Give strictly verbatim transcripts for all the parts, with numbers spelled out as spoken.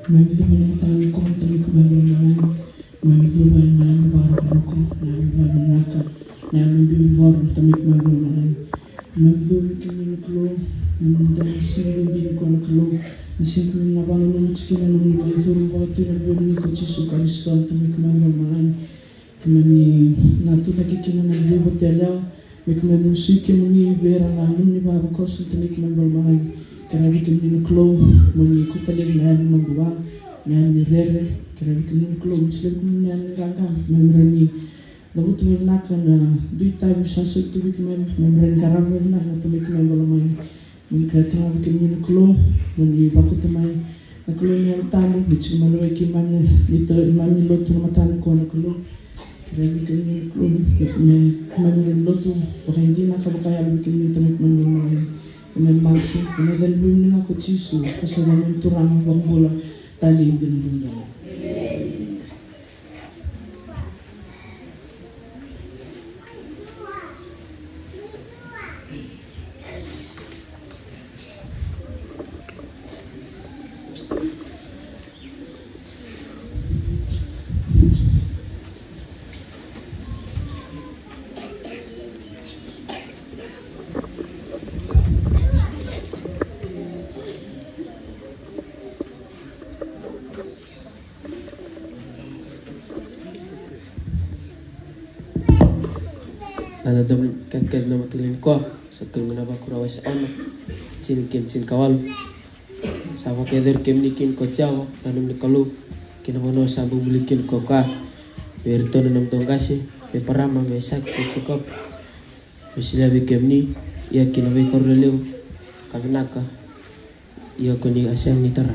Mami cuva na mataka ni koro, Tamai keimami mai lomalagi. Mami cuva ena yalo vakarokoroko, na yalo vakavinaka, na yalo bibi voro, Tamai keimami mai lomalagi. Mami cuva vei kemuni na Kalou, mami dua na siga bibi ni koya na Kalou, na siga keimami na vakananuma tiko kina na nomuni mai curu vakatui na Luve ni ko Jisu Karisito, Tamai keimami mai lomalagi. Keimami na tucake kina na veivueti yalewa, me keimami usui kemuni vei ira na nomuni vavakoso, Tamai keimami mai lomalagi. Kerea vei kemuni na Kalou mo ni kauta laivi na yalo madua, na yalo ni rere. Kerea vei kemuni na Kalou mo solia vei kemuni na yalo ni qaqa, keimami rawa ni cavuta vakavinaka na dui tavi sa soli tu vei keimami, keimami rawa ni qarava vakavinaka, Tamai keimami mai lomalagi. Mami kerea tale ga vei kemuni na Kalou mo ni vakauta mai na Kalou ni Yalo Tabu me tiko mai lawai keimami, ni ta, keimami lotu na mataka nikua na Kalou. Kerea vei kemuni na Kalou me keimami lotu vakaidina ka vakayalo vei kemuni, Tamai keimami mai lomalagi. Keimami masu ena yaca ni Luve vinaka ko Jisu, ka sa yaca ni Turaga vakabula talei dina duadua. Na dodomo ni kete ni noda mataka nikua, sa kena na Vakarua wase ono, tini kei na tinikawalu. Sa vakayacori kemuni kina ko Jiova na nomuni Kalou ki na vanua sa bubului kina ko koya vei iratou na nomudou qase, vei Eparama, vei Aisake kei Jekope, me solia vei kemuni, ia ki na veikoro lelevu ka vinaka, ia ko ni a sega ni tara.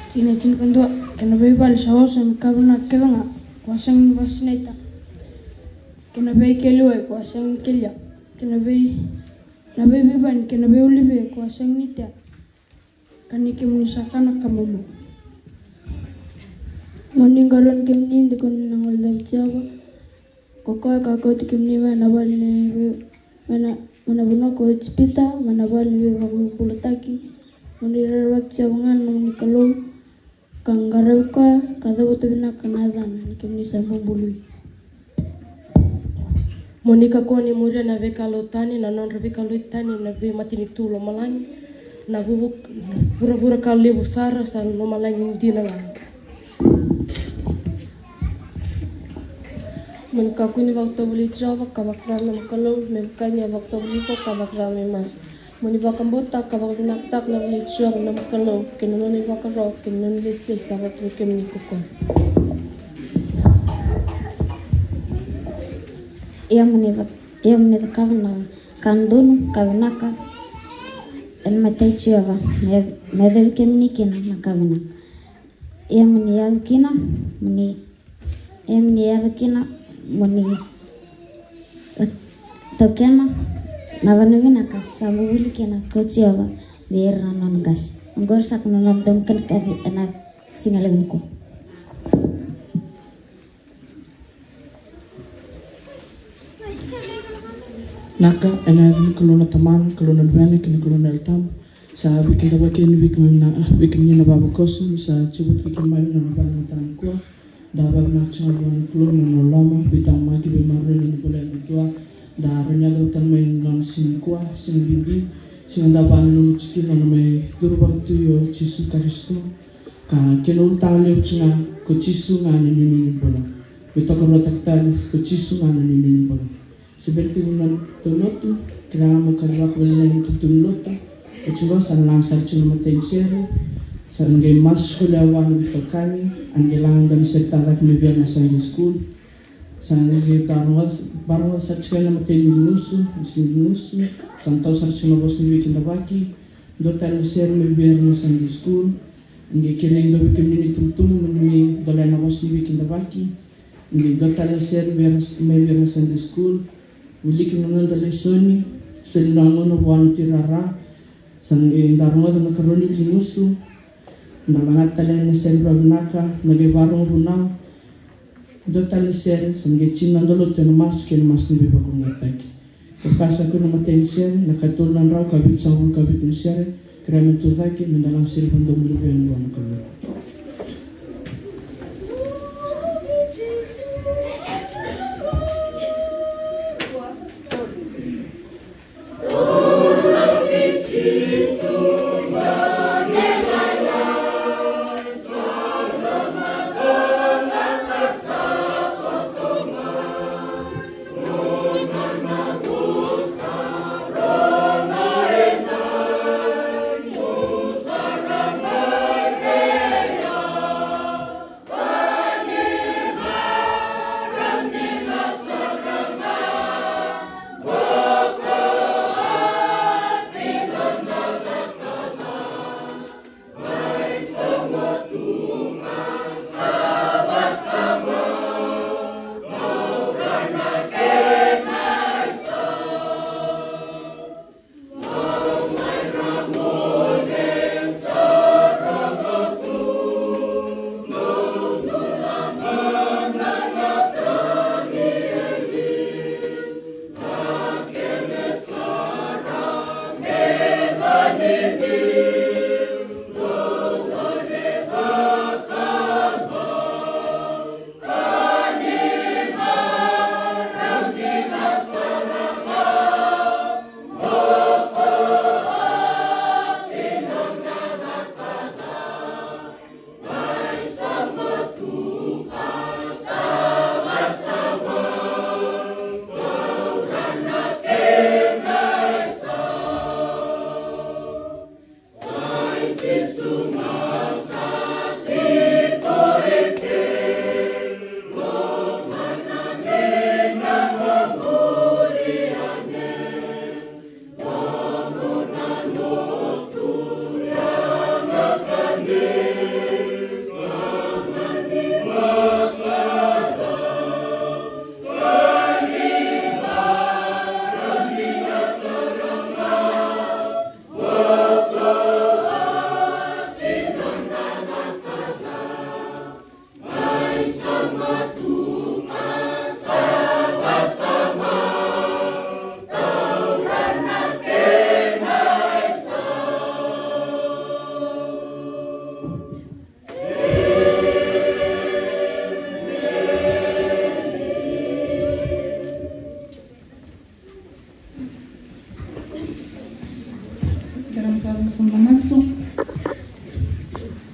Tikina tinikadua. Kei na veivale sa oso ena ka vinaka kece ga, ko a sega ni vakasinaita. Kei na veikeliwai ko a sega ni kelia. Kei na vei, na veiveivani kei na veiolive ko a sega ni tea. Ka ni kemuni sa kana ka momo. Mo ni qarauni kemuni, dikoni na gole cake i Jiova. Ko koya ka kauti kemuni mai na vale ni vei, mai na, mai na vanua ko Ijipita, mai na vale ni veivakabobulataki. Mo ni rerevaki Jiova ga na nomuni Kalou, ka qaravi koya, ka cavuta vinaka na yacana, ni kemuni sa bubului. Mo ni kakua ni muria na veikalou tani, na nodra veikalou tani na veimatanitu lomalagi, na vuvu, na vuravura ka levu sara sa lomalagi dina ga. Mo ni kakua ni vakatovolei Jiova ka vakacava na nomu Kalou, me vaka ni a vakatovolei iko ka vakacava me masu. Mo ni vakabauta ka vakavinakataka na vale i Jiova na nomu Kalou kei na nona ivakaro kei na nona ilesilesi sa vakataki kemuni ko koya. Ia mo ni ca, ia mo ni cakava na ka donu ka vinaka ena mata i Jiova, me, me yacovi kemuni kina na ka vinaka. Ia mo ni yaco kina, mo ni, ia mo ni yaco kina, mo ni taukena na vanua vinaka sa bubului kina ko Jiova vei ira na nona qase. Oqori saka na noda dau kanikani ena siga levu nikua. Naka, ena yaca ni Kalou na Tamana, Kalou na Luvena kei na Kalou na Yalo Tabu, sa veikidavaki yani vei kemuni na, vei kemuni na vavakoso ni sa tiko vata kei keimami ena nona vale mataka nikua. Da vakavinavinaka tiko vua na Kalou na nona loloma, veitamaki, veimaroroi, na nona bula yadua. Da rawa ni yaco tale mai ena nona siga nikua, siga bibi, siga da vakananuma tiko kina na nona mai curu vakatui o Jisu Karisito. Ka kena ulutaga levu tiko ga, ko Jisu ga na inuinui ni bula. Me tokaruataki tale, ko Jisu ga na inuinui ni bula. Se bera tiko na tou lotu, kila na mo kari vakavelailai na tutu ni lotu. Oti qo sa na laga sara tiko na matai ni sere. Sa na qai masu kule a vua na veitokani, a na qai laga dua na sere tacake mai vei ira na Sunday school. Sa na qai varogoca, varogoca sara tiko na matai ni gusu, masu ni gusu. Sa na tau sara tiko na vosa ni veikidavaki. Dua tale na sere mai vei ira na Sunday school. A na qai kerei dua vei kemuni na itubutubu mo ni dolea na vosa ni veikidavaki. Ni dua tale na sere vei ira, mai vei ira na Sunday school. Wiliki na noda lesoni, soli na gauna vua na Tui Rara. Sa na qai da rogoca na karua ni wili gusu. Da lagata tale na sere vakavinaka, na qai vakarorogo vunau. Dua tale na sere, sa na qai tini na noda lotu ena masu kei na masu ni veivakalougatataki. Ka sa kua na matai ni sere, na katolu na drau ka vitusagavulu ka vitu ni sere, kerea me tucake, me da laga sere vakadomobula vei na Kalou.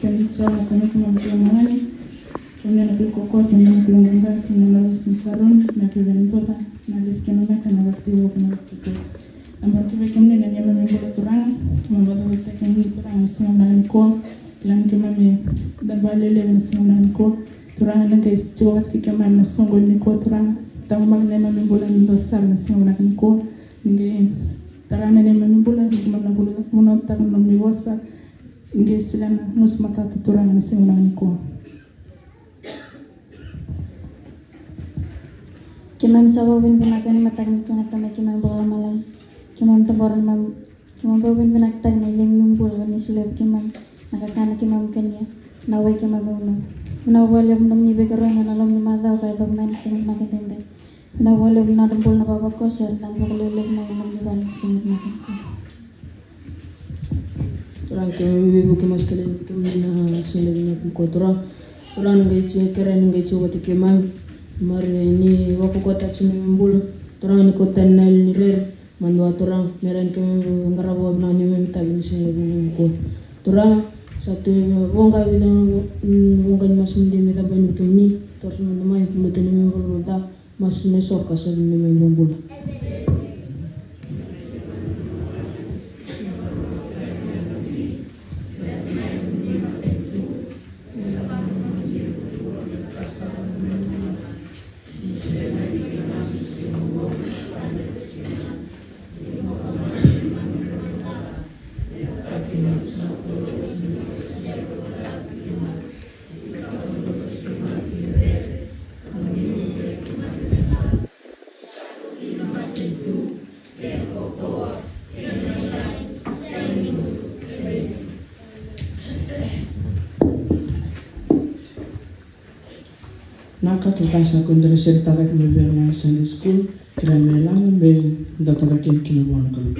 Kemuni sa na Tamai keimami tu e lomamuni. Kemuni na Kalou kokoya, kemuni na Kalou qaqa, kemuni na Kalou sega ni saruni, na Kalou ni buca, na levu kei na beka, na vakacegu kei na vakacegu. Sa bula vei kemuni na neimami bula Turaga, keimami vakacaucautaki kemuni Turaga na siga vinaka nikua. Kila ni keimami dau bale levu na siga vinaka nikua. Turaga, ni qai tiko vata kei keimami na soqo nikua Turaga. Taqomaka na neimami bula me dua sara na siga vinaka nikua. Ni qai tara na neimami bula, ni keimami na vunau, vunautaka na nomuni vosa. Ni qai solia na gusu matata Turaga na siga vinaka nikua. Keimami sa vakavinavinaka ena mataka nikua na Tamai keimami vakalomalagi. Keimami cabora na neimami Keimami vakavinavinakataka na icegu ni bula ni solia vei keimami na kakana keimami kania, na wai keimami unuba. Vinaka vakalevu na nomuni veikaroni ena loma ni macawa ka yacova mai na siga vinaka edaidai. Vinaka vakalevu na nodra bula na vavakoso era dabe vakalevu mai ena nomuni vale ena siga vinaka nikua. Turaga, keimami veivuke masu tale vei kemuni ena siga vinaka nikua Turaga. Turaga, ni qai tiko, kerea ni qai tiko vata kei keimami. Maria ni vakaukauwataki na neimami bula. Turaga, ni kauta tani na yalo ni rere. Madua Turaga, me rawa ni keimami qarava vinaka na neimami itavi ni siga vinaka nikua. Turaga, sa tu e voqa, vica na voqa ni masu me cabani vei kemuni. Toro sobu mada mai, baleta na neimami ivalavala ca. Masu me soka, sa vuni me bobula. Na ka kece sa kua ni da na sere tacake mai vei ira na Sunday school, kerea me laga me da tacake kina vua na Kalou.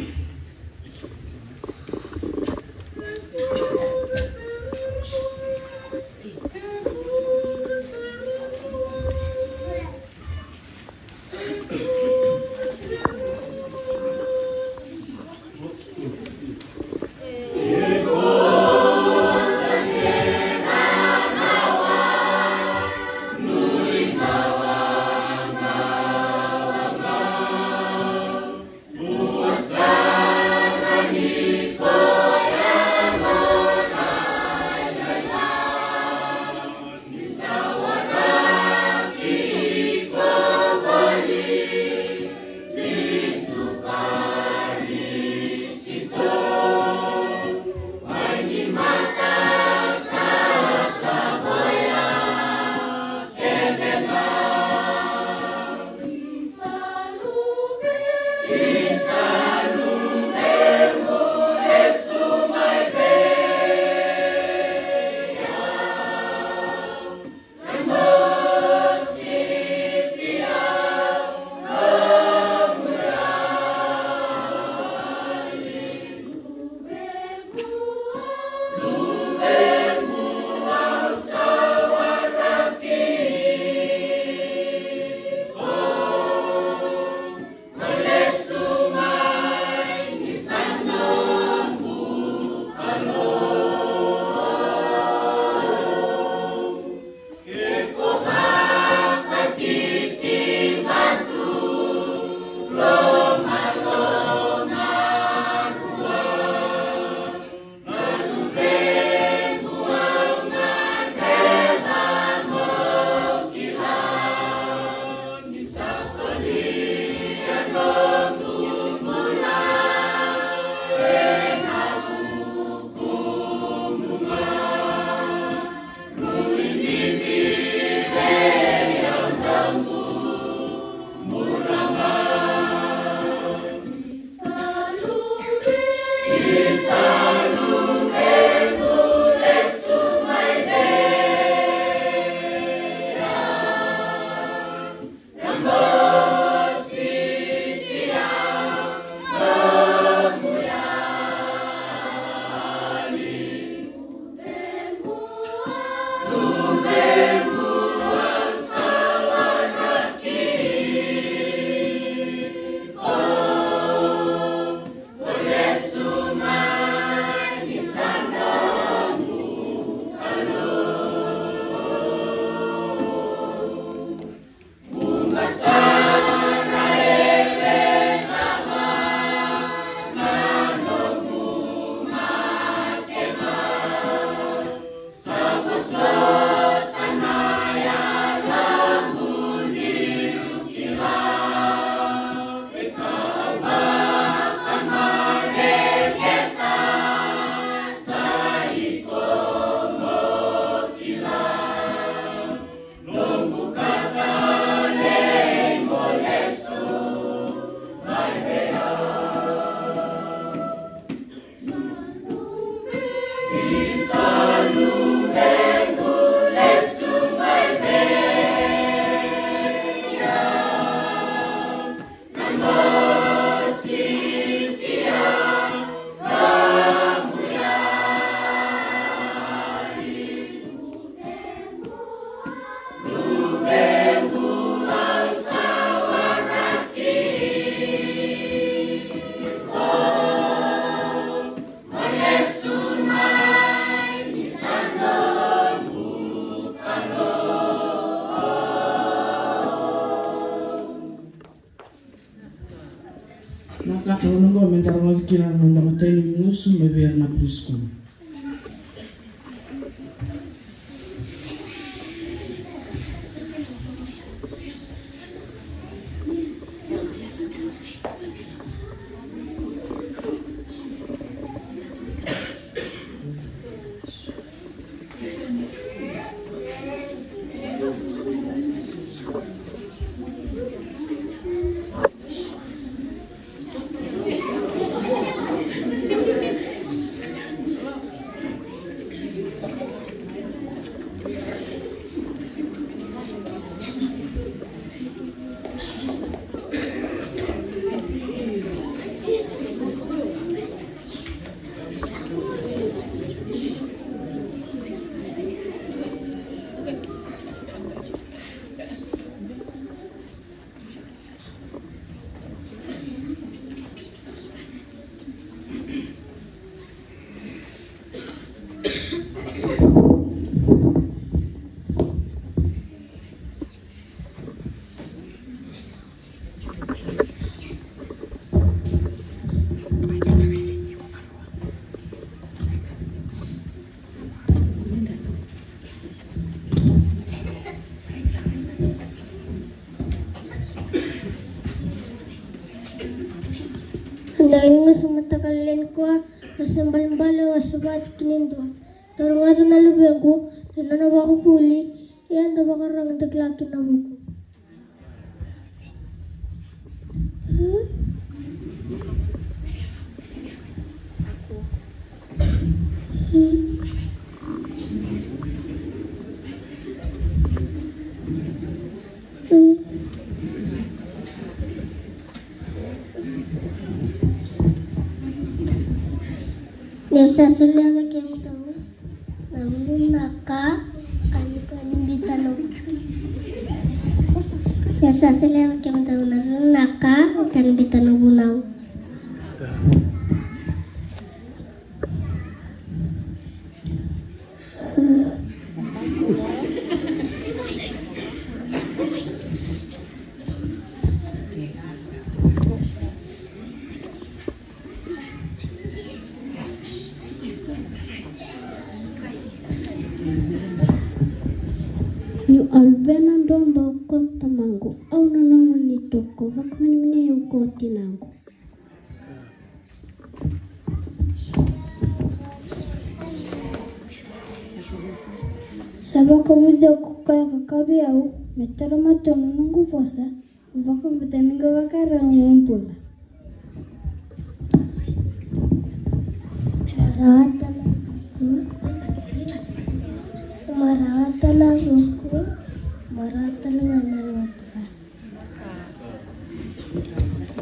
Na ka tau na qo me da rogoca kina na noda matai ni gusu mai vei ira na preschool. Na gusu mataka lailai nikua, na se balebale au a savati kina e dua. Dou rogoca na luvequ, na nona vakavuli, ia dou vakarorogo dou kila kina na vuku. Ni sa solia vei kemudou na nona ka, ka ni, ka ni biuta na, ni sa solia vei kemudou na nona ka, ka ni biuta na vunau. Niu a luvena duabau ko tamaqu, au na noqu ni toko, vakamanimani au ko tinaqu. Sa vakavuli au ko koya ka kavi au, me tara matou na noqu vosa, vakabauta ni qai vakarau meu bula. Mo rawata na vuku, mo rawata na vuku, mo rawata na gone.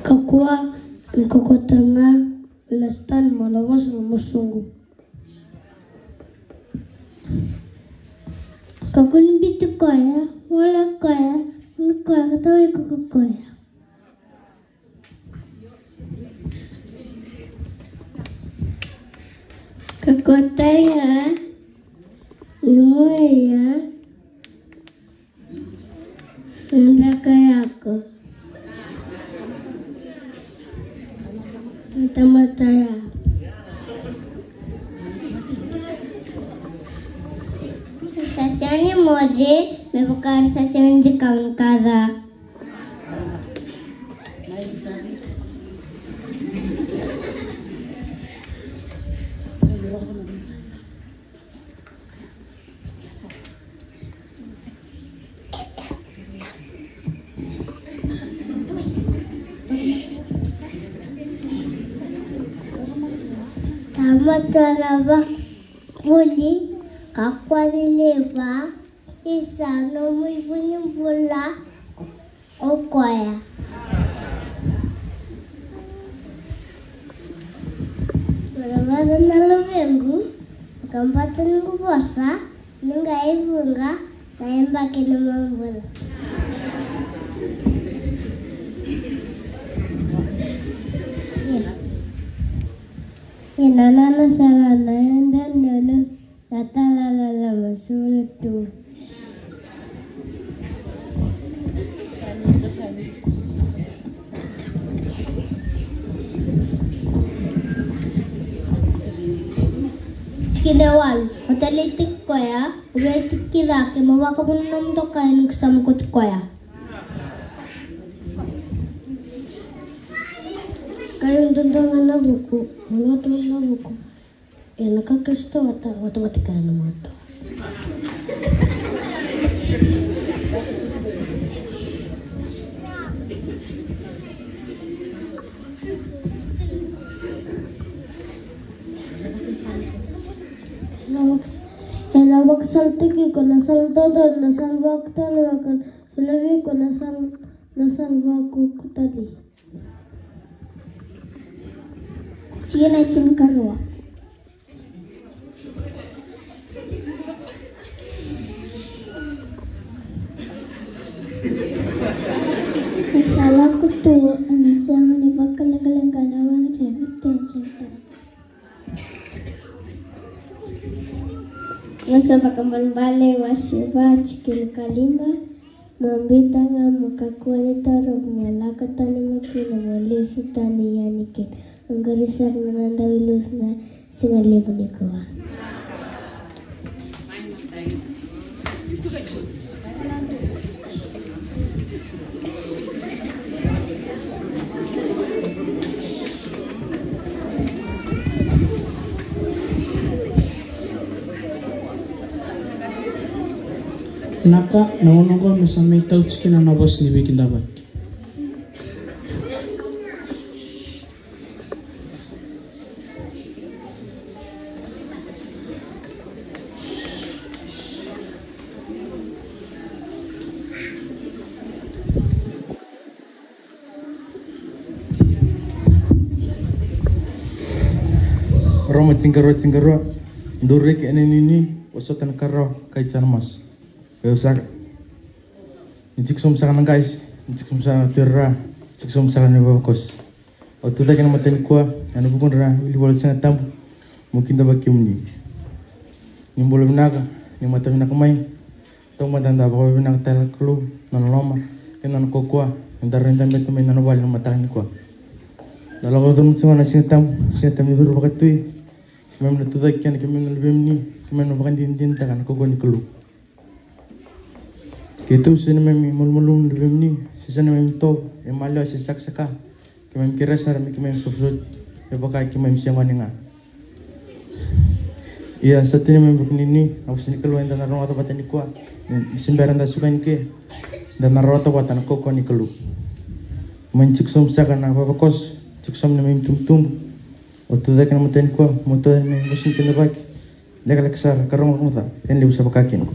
Kakua ni kokota ga, lesu tale mo na vosa na masu qu. Kakua ni biuti koya, wale koya, ni koya ka tawai ko koya. Kakua tale ga ni moya na draka yako. Na tamata ya. Sa sega ni moce me vaka era sa sega ni cakava na ka ca. Tamata na vakavuli, kakua ni laiva, isa nomu ivunibula o koya. Mo na vosa na luvequ, vakabauta noqu vosa, ni qai vuqa na yabaki ni nomu bula. Ia na nona sala na yada nona. Na tala lala ma sulu tu. Kina e walu, o talei tiko koya, o vei tiko ki cake, mo vakavuna nomu dokai ni ko sa mokuti koya. Kai o dodonu na vuku, o lotu na vuku. Ena kakasi tawata, wata wata kai na mato. Ena vaks-, ena vakasala tiko iko na sala dodonu, na sala vakatale, vaka-, sala vei iko na sala, na sala vakukutani. Tikina e tinikarua. Sa lako tu ena sega ni vakaleqaleqa na vanua se ni tension. Vosa Vakaibalebale wase va, tikina ka lima. Mo biuta ga, mo kakua ni torovi, mo lako tani mai kina, mo lesu tani yani kina. Oqori sara na noda ilusu na siga levu nikua. Naka, na ono oqo me sa mai tau tiko kina na vosa ni veikidavaki. Roma tinikarua, tinikarua. Dou reki ena inuinui, vosota na ka rawa, ka ita sa na masu. Vei au saka. Ni tiko sobu saka na qase, ni tiko sobu saka na tuirara, ni tiko sobu saka na ivavakoso. Au tucake ena mataka nikua ena vukudra na wilivola Siga Tabu, meu kidavaki kemuni. Ni bula vinaka, ni mataka vinaka mai. Taumada da vakavinavinakataka na Kalou, na loloma kei na nona kaukaua, eda rawa ni da bete mai na nona vale ena mataka nikua. Da lako curuma tiko na Siga Tabu, Siga Tabu ni curu vakatui. Keimami na tucake kina, keimami na luvemuni, keimami na vakadinadinataka na kaukaua ni Kalou. Keitou sa neimami malumalumu, luvemuni, se sa neimami itovo, e maliwa se sakasaka. Keimami kerea sara me keimami sovasova, me vaka keimami se gone ga. Ia sa tu neimami vakanuinui na vosa ni Kalou eda na rogoca vata nikua. Ni se bera da suka yani ke, da na rawata vata na kaukaua ni Kalou. Mai tiko sobu saka na ivavakoso, tiko sobu neimami itubutubu. Au tucake ena mataka nikua, meu tucake neimami vosa ni kidavaki. Lekaleka sara, ka rogoca, ka levu sa vaka kina.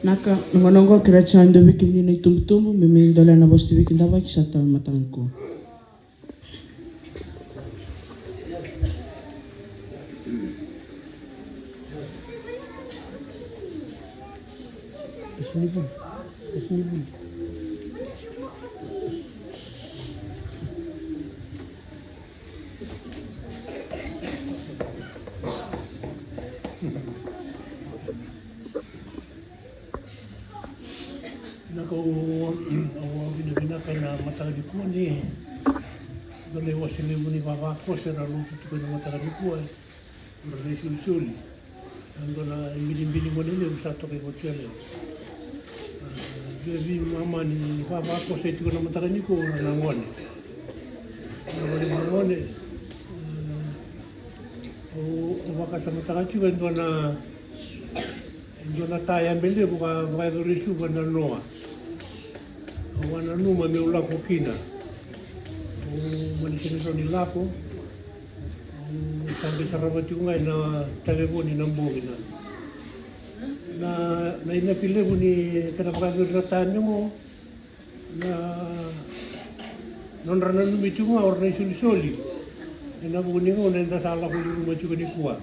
Naka, na gauna oqo kerea tiko ga e dua vei kemuni na itubutubu me mai dolea na vosa ni veikidavaki sa tau e mataka nikua. Vinaka, au, au vakavinavinaka ena mataka nikua ni dua na iwase levu ni vavakoso era lotu tiko ena mataka nikua, era na isolisoli. E dua na ibilibili gone levu sa toka i Vatuelewa. A, via veimama ni vavakoso e tiko ena mataka nikua, o ira na gone. Na gone, na gone, a, au, au vakasamataka tiko e dua na E dua na ta yabe levu ka vakayacori Suva na noa. Au a nanuma meu lako kina. Au mani sega sara ni lako. Au sa qai sarava tiko ga ena talevoni na bogi na. Na, na inaki levu ni kena vakayacori na ta yabe oqo. Na nodra nanumi tiko ga o ira na isolisoli ena vuku ni gauna eda sa lako curuma tiko nikua.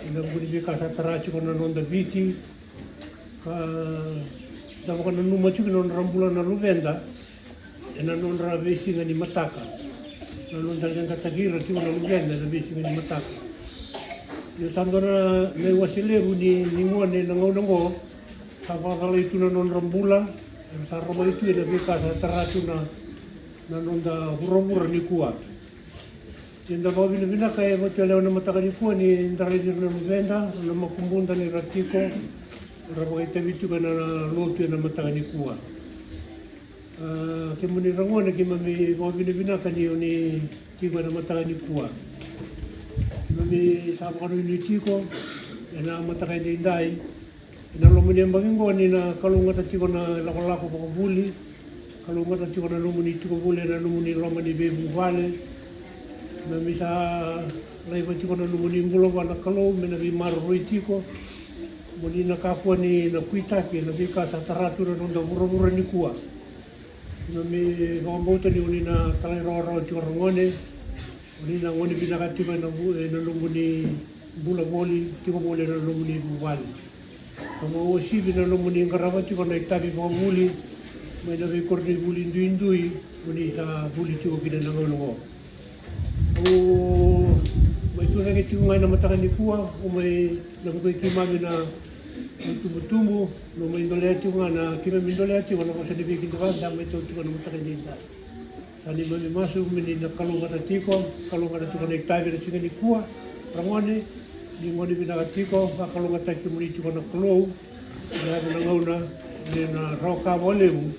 Ena vuku ni veika sa tara tiko na noda Viti, ka da vakananuma tiko na nodra bula na luveda ena nodra veisiga ni mataka. Na noda leqataki ira tiko na luveda ena veisiga ni mataka. Ia sa dua na, na iwase levu ni, ni gone ena gauna oqo. Sa vakacalai tu na nodra bula, era sa rawai tu ena veika sa tara tu na, na noda vuravura nikua. Eda vakavinavinaka e Vatuelewa ena mataka nikua ni da raici ira na luveda, na makubuda ni ra tiko, ra vakaitavi tiko ena lotu ena mataka nikua. A, kemuni ra gone, keimami vakavinavinaka ni oni tiko ena mataka nikua. Keimami sa vakanuinui tiko ena mataka edaidai ena loma ni yabaki oqo ni na kalougata tiko na lakolako vakavuli, kalougata tiko na nomuni tiko voli ena nomuni loma ni veivuvale. Keimami sa laiva tiko na nomuni bula vua na Kalou me na veimaroroi tiko, mo ni na kakua ni na kuitaki ena veika sa tara tu na noda vuravura nikua. Keimami vakabauta ni oni na talairawarawa tiko ra gone, oni na gone vinaka tiko ena vu-, ena nomuni bula voli, tiko voli ena nomuni vuvale. Ka mo uasivi na nomuni qarava tiko na itavi vakavuli mai na veikoronivuli duidui oni sa vuli tiko kina ena gauna oqo. Au mai tu cake tiko ga ena mataka nikua, au mai na vukei keimami na itubutubu, na mai dolea tiko ga na keimami dolea tiko na vosa ni veikidavaki, da mai tau tiko na mataka edaidai. Sa neimami masu me ni na kalougata tiko, kalougata tiko na itavi ena siga nikua, ra gone, ni gone vinaka tiko, vakalougatataki kemuni tiko na Kalou, ena yaco na gauna, ni na rawa ka vakalevu,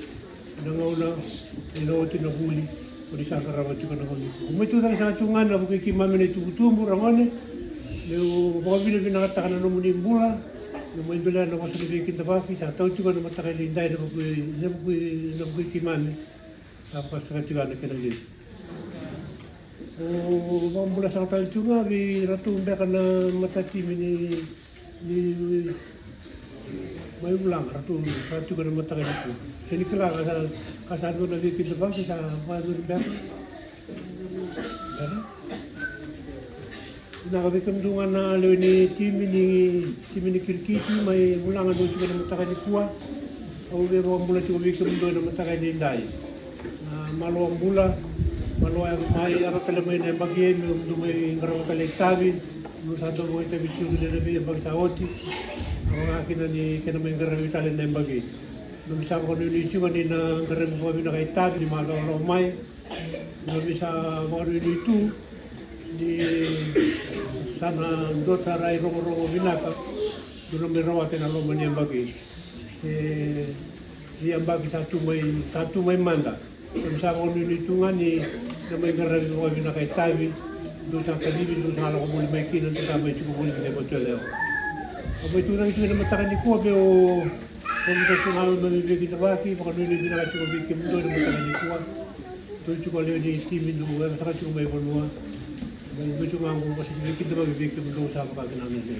na gauna ena oti na vuli, oni sa qarava tiko na gauna. Au mai tu cake sara tu ga na vukei keimami na itubutubu, ra gone, meu vakavinavinakataka na nomuni bula, meu mai dolea na vosa ni veikidavaki, sa tau tiko ena mataka edaidai, na vukei, na vukei, na vukei keimami, sa vakasaka tiko ga na kena levu. Au vakabula saka tale tiko ga vei iratou beka na matatimi ni, ni mai Ulaga, ratou sa tiko ena mataka nikua. Se ni kila ka sa, ka sa dua na veikidavaki sa vakayacori beka. Beka. Vinaka vei kemudou ga na lewe ni timi ni, timi ni kirikiti mai Ulaga dou tiko ena mataka nikua. Au via vakabula tiko vei kemudou ena mataka edaidai. Na malo bula, malo mai yaco tale mai na yabaki, me dou mai qarava tale itavi, dou sa dau vakaitavi tiko ena veiyabaki sa oti. Vaka kina ni kena mai qaravi tale na yabaki. Keimami sa vakanuinui tiko ni na qaravi vakavinaka itavi ni macawa mai. Keimami sa vakanuinui tu ni sa na dua tara irogorogo vinaka dou na mai rawata ena loma ni yabaki. E, ni yabaki sa tu mai, sa tu mai mada. Keimami sa vakanuinui tu ga ni na mai qaravi vakavinaka itavi, dou sa kacivi, dou sa lako voli mai kina, dou sa mai tiko voli kina e Vatuelewa. Au mai tukuna tiko ena mataka nikua meu vakavinavinaka tiko mai na veikidavaki, vakanuinui vinaka tiko vei kemudou ena mataka nikua. Dou tiko lewe ni timi dou yagataka tiko mai vanua. Mai dou tiko ga qo, vakasinaiti veikidavaki vei kemudou, sa vakavinaka na levu.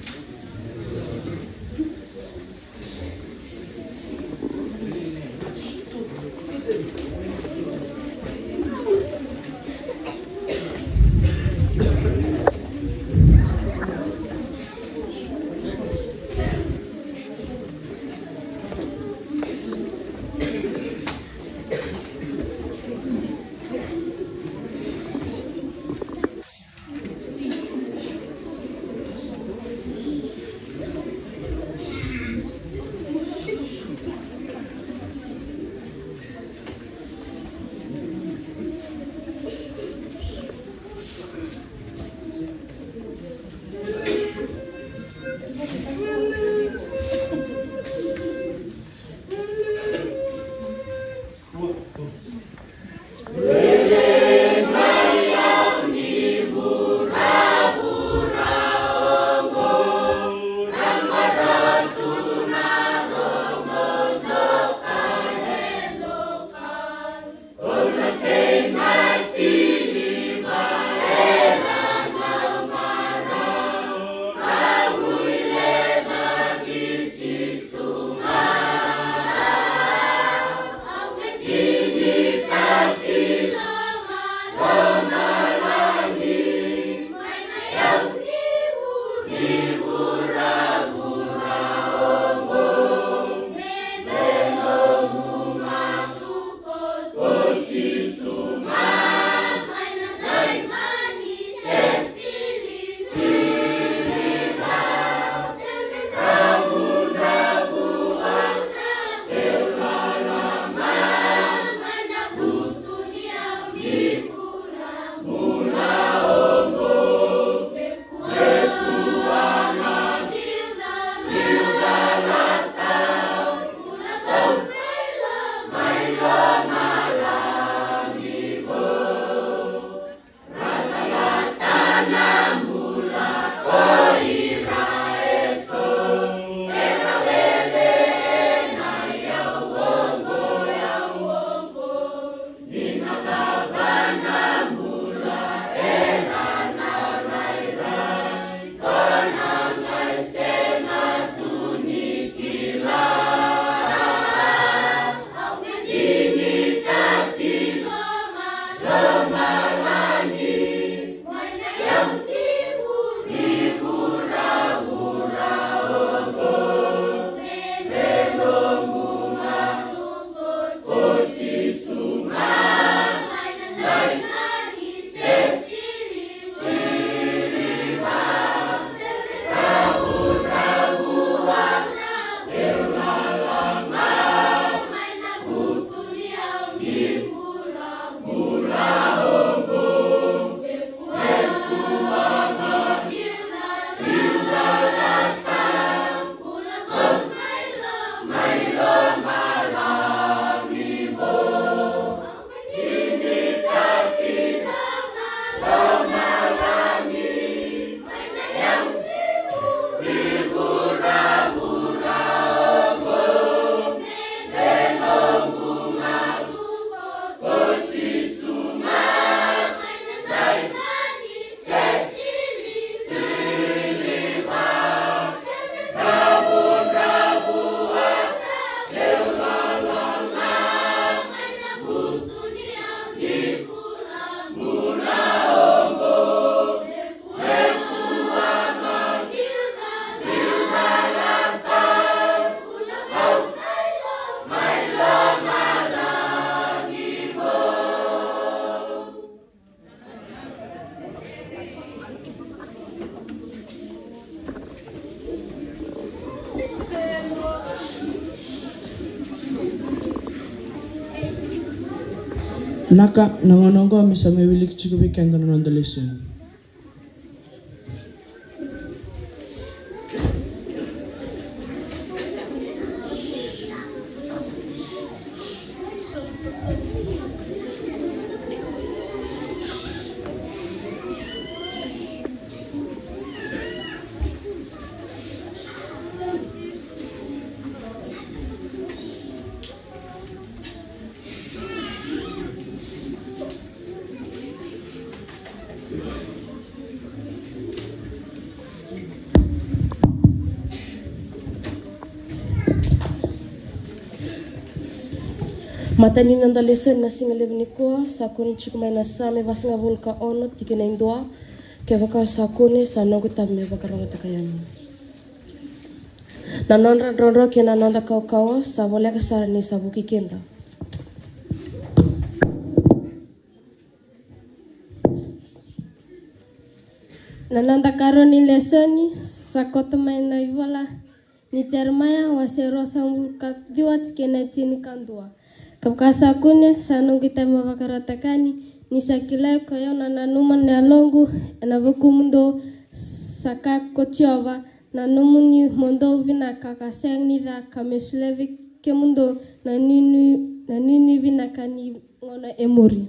Naka, na gauna oqo me sa mai wiliki tiko vei keda na noda lesoni. Matai ni noda lesoni na siga levu nikua sa kune tiko mai na Same vasagavulu ka ono tikina e dua. Kevaka sa kune, sa noqu itavi me vakarogotaka yani. Na nodra drodro kei na noda kawakawa sa voleka sara ni sa vuki keda. Na noda karua ni lesoni sa koto mai na ivola ni Jeremaia wase ruasagavulu ka ciwa tikina e tinikadua. Kevaka sa kune, sa noqu itavi me vakarogotaka yani, ni sa kilai ko i au na nanuma ni yaloqu ena vukumudou, sa kaya ko Jiova, na nomuni mo dou vinaka ka sega ni ca, ka me solia vei kemudou na nuinui, na nuinui vinaka ni gauna e muri.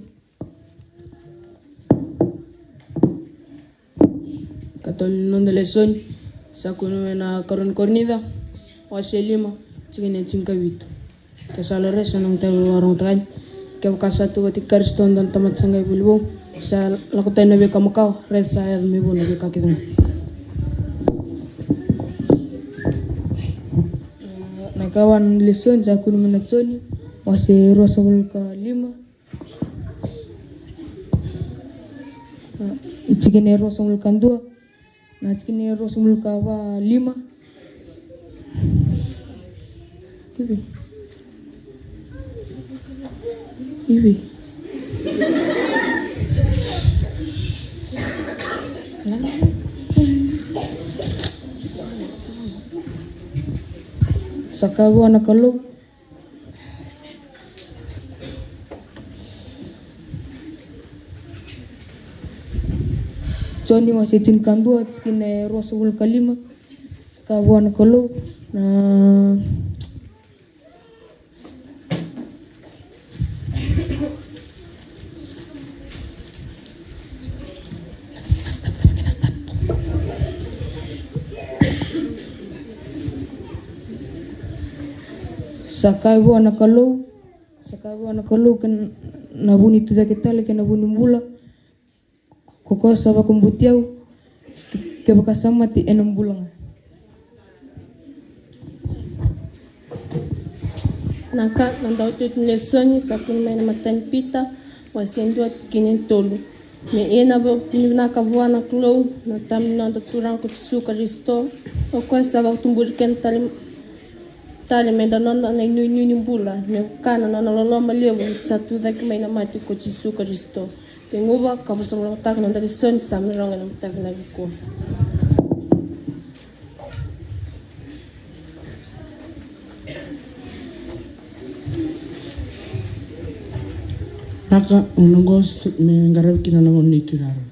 Katolu ni noda lesoni sa kune mai na karua ni Korinica wase lima, tikina e tinikavitu. Ke sa lori, sa noqu itavi me vakarogotaka yani. Kevaka sa tu vata kei Karisito e dua na tamata sa qai vuli vou, sa lako tani na veika makawa, raica sa yaco me vou na veika kece ga. Na ikaono ni lesoni sa kune mai na Joni wase ruasagavulu ka lima, tikina e ruasagavulu ka dua, na tikina e ruasagavulu ka va, lima. Ivi. Ivi. Sa kaya vua na Kalou. Joni wase tinikadua, tikina e ruasagavulu ka lima. Sa kaya vua na Kalou, na Sa kaya vua na Kalou, sa kaya vua na Kalou, kei na vu ni tucake tale, kei na vu ni bula, ko koya sa vakabauti au, ke, kevaka sa mate ena bula ga. Na ka, na dautu ni lesoni sa kune mai na imatai ni Pita, wase dua, tikina e tolu. Me ia na vakavinavinaka vua na Kalou, na Tama ni noda Turaga ko Jisu Karisito, o koya sa vakatuburi keda tale, tale me da noda na inuinui ni bula, me vaka na nona loloma levu ni sa tucake mai na mate ko Jisu Karisito. Tekivu ka vakasamataka na noda lesoni sa mai rogo ena mataka vinaka nikua. Na ka, o na qo me qaravi kina na gauna ni Tui Rara.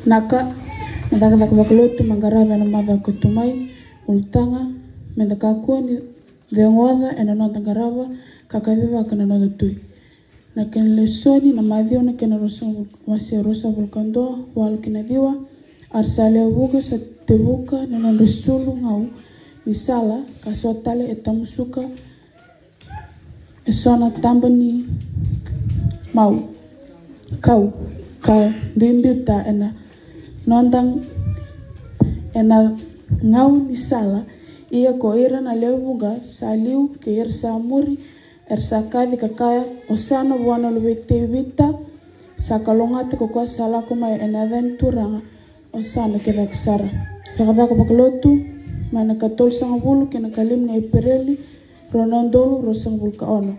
Na ka, na cakacaka vakalotu me qaravi ena macawa ka tu mai, ulutaga, me da kakua ni ceguoca ena noda qarava ka kacivaka na noda Tui. Na kena lesoni, na Maciu na kena ruasagavulu, wase ruasagavulu ka dua, walu ki na ciwa. A ra sa lewe vuqa sa tevuka na nodra sulu gau ni sala, ka so tale e tamusuka e so na taba ni mau, kau, ka dui biuta ena noda, ena gau ni sala. Ia ko ira na lewe vuqa sa liu kei ira sa muri, era sa kaci ka kaya, Osana vua na luve i Tevita, sa kalougata ko koya sa lako mai ena yaca ni Turaga, Osana ki cake sara. Cakacaka vakalotu, mai na ikatolusagavulu ki na ikalima ni Epereli, rua na udolu ruasagavulu ka ono.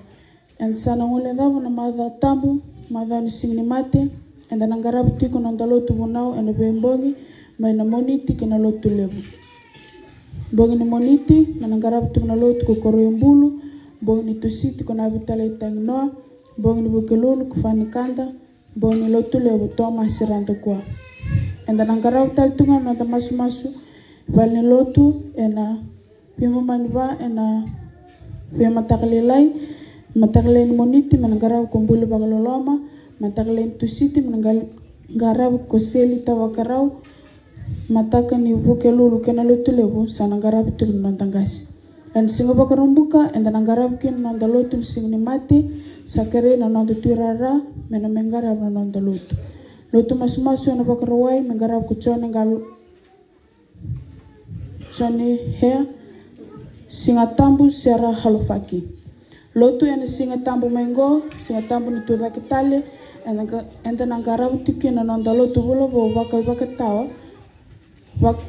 Eda sa na guilecava na macawa tabu, macawa ni Siga ni Mate, eda na qarava tiko na noda lotu vunau ena veibogi, mai na Moniti ki na Lotulevu. Bogi ni Moniti, me na qarava tiko na lotu ko Koroibulu, bogi ni Tusiti ko Navitali Taginoa, bogi ni Vukelulu ko Fanikada, bogi ni Lotulevu Tomasi Radakua. Eda na qarava tale tu ga na noda masumasu vale ni lotu ena veimama ni va ena veimataka lailai. Mataka lailai ni Moniti me na qarava ko Buli Vakaloloma. Mataka lailai ni Tusiti me na qa-, qarava ko Seli Tavakarau. Mataka ni Vukelulu kei na Lotulevu sa na qarava tiko na noda qase. Ena siga Vakaraubuka eda na qarava kina na noda lotu ni Siga ni Mate. Sa kerei na noda tuirara me na mai qarava na noda lotu. Lotu masumasu ena Vakarauwai me qarava ko Jone Qalo, Jone Hea, Siga Tabu Sera Halofaki. Lotu ena Siga Tabu mai qo, Siga Tabu ni Tucake Tale, eda qa-, eda na qarava tiko kina na noda lotu vulavou vaka, vakatawa, vak-,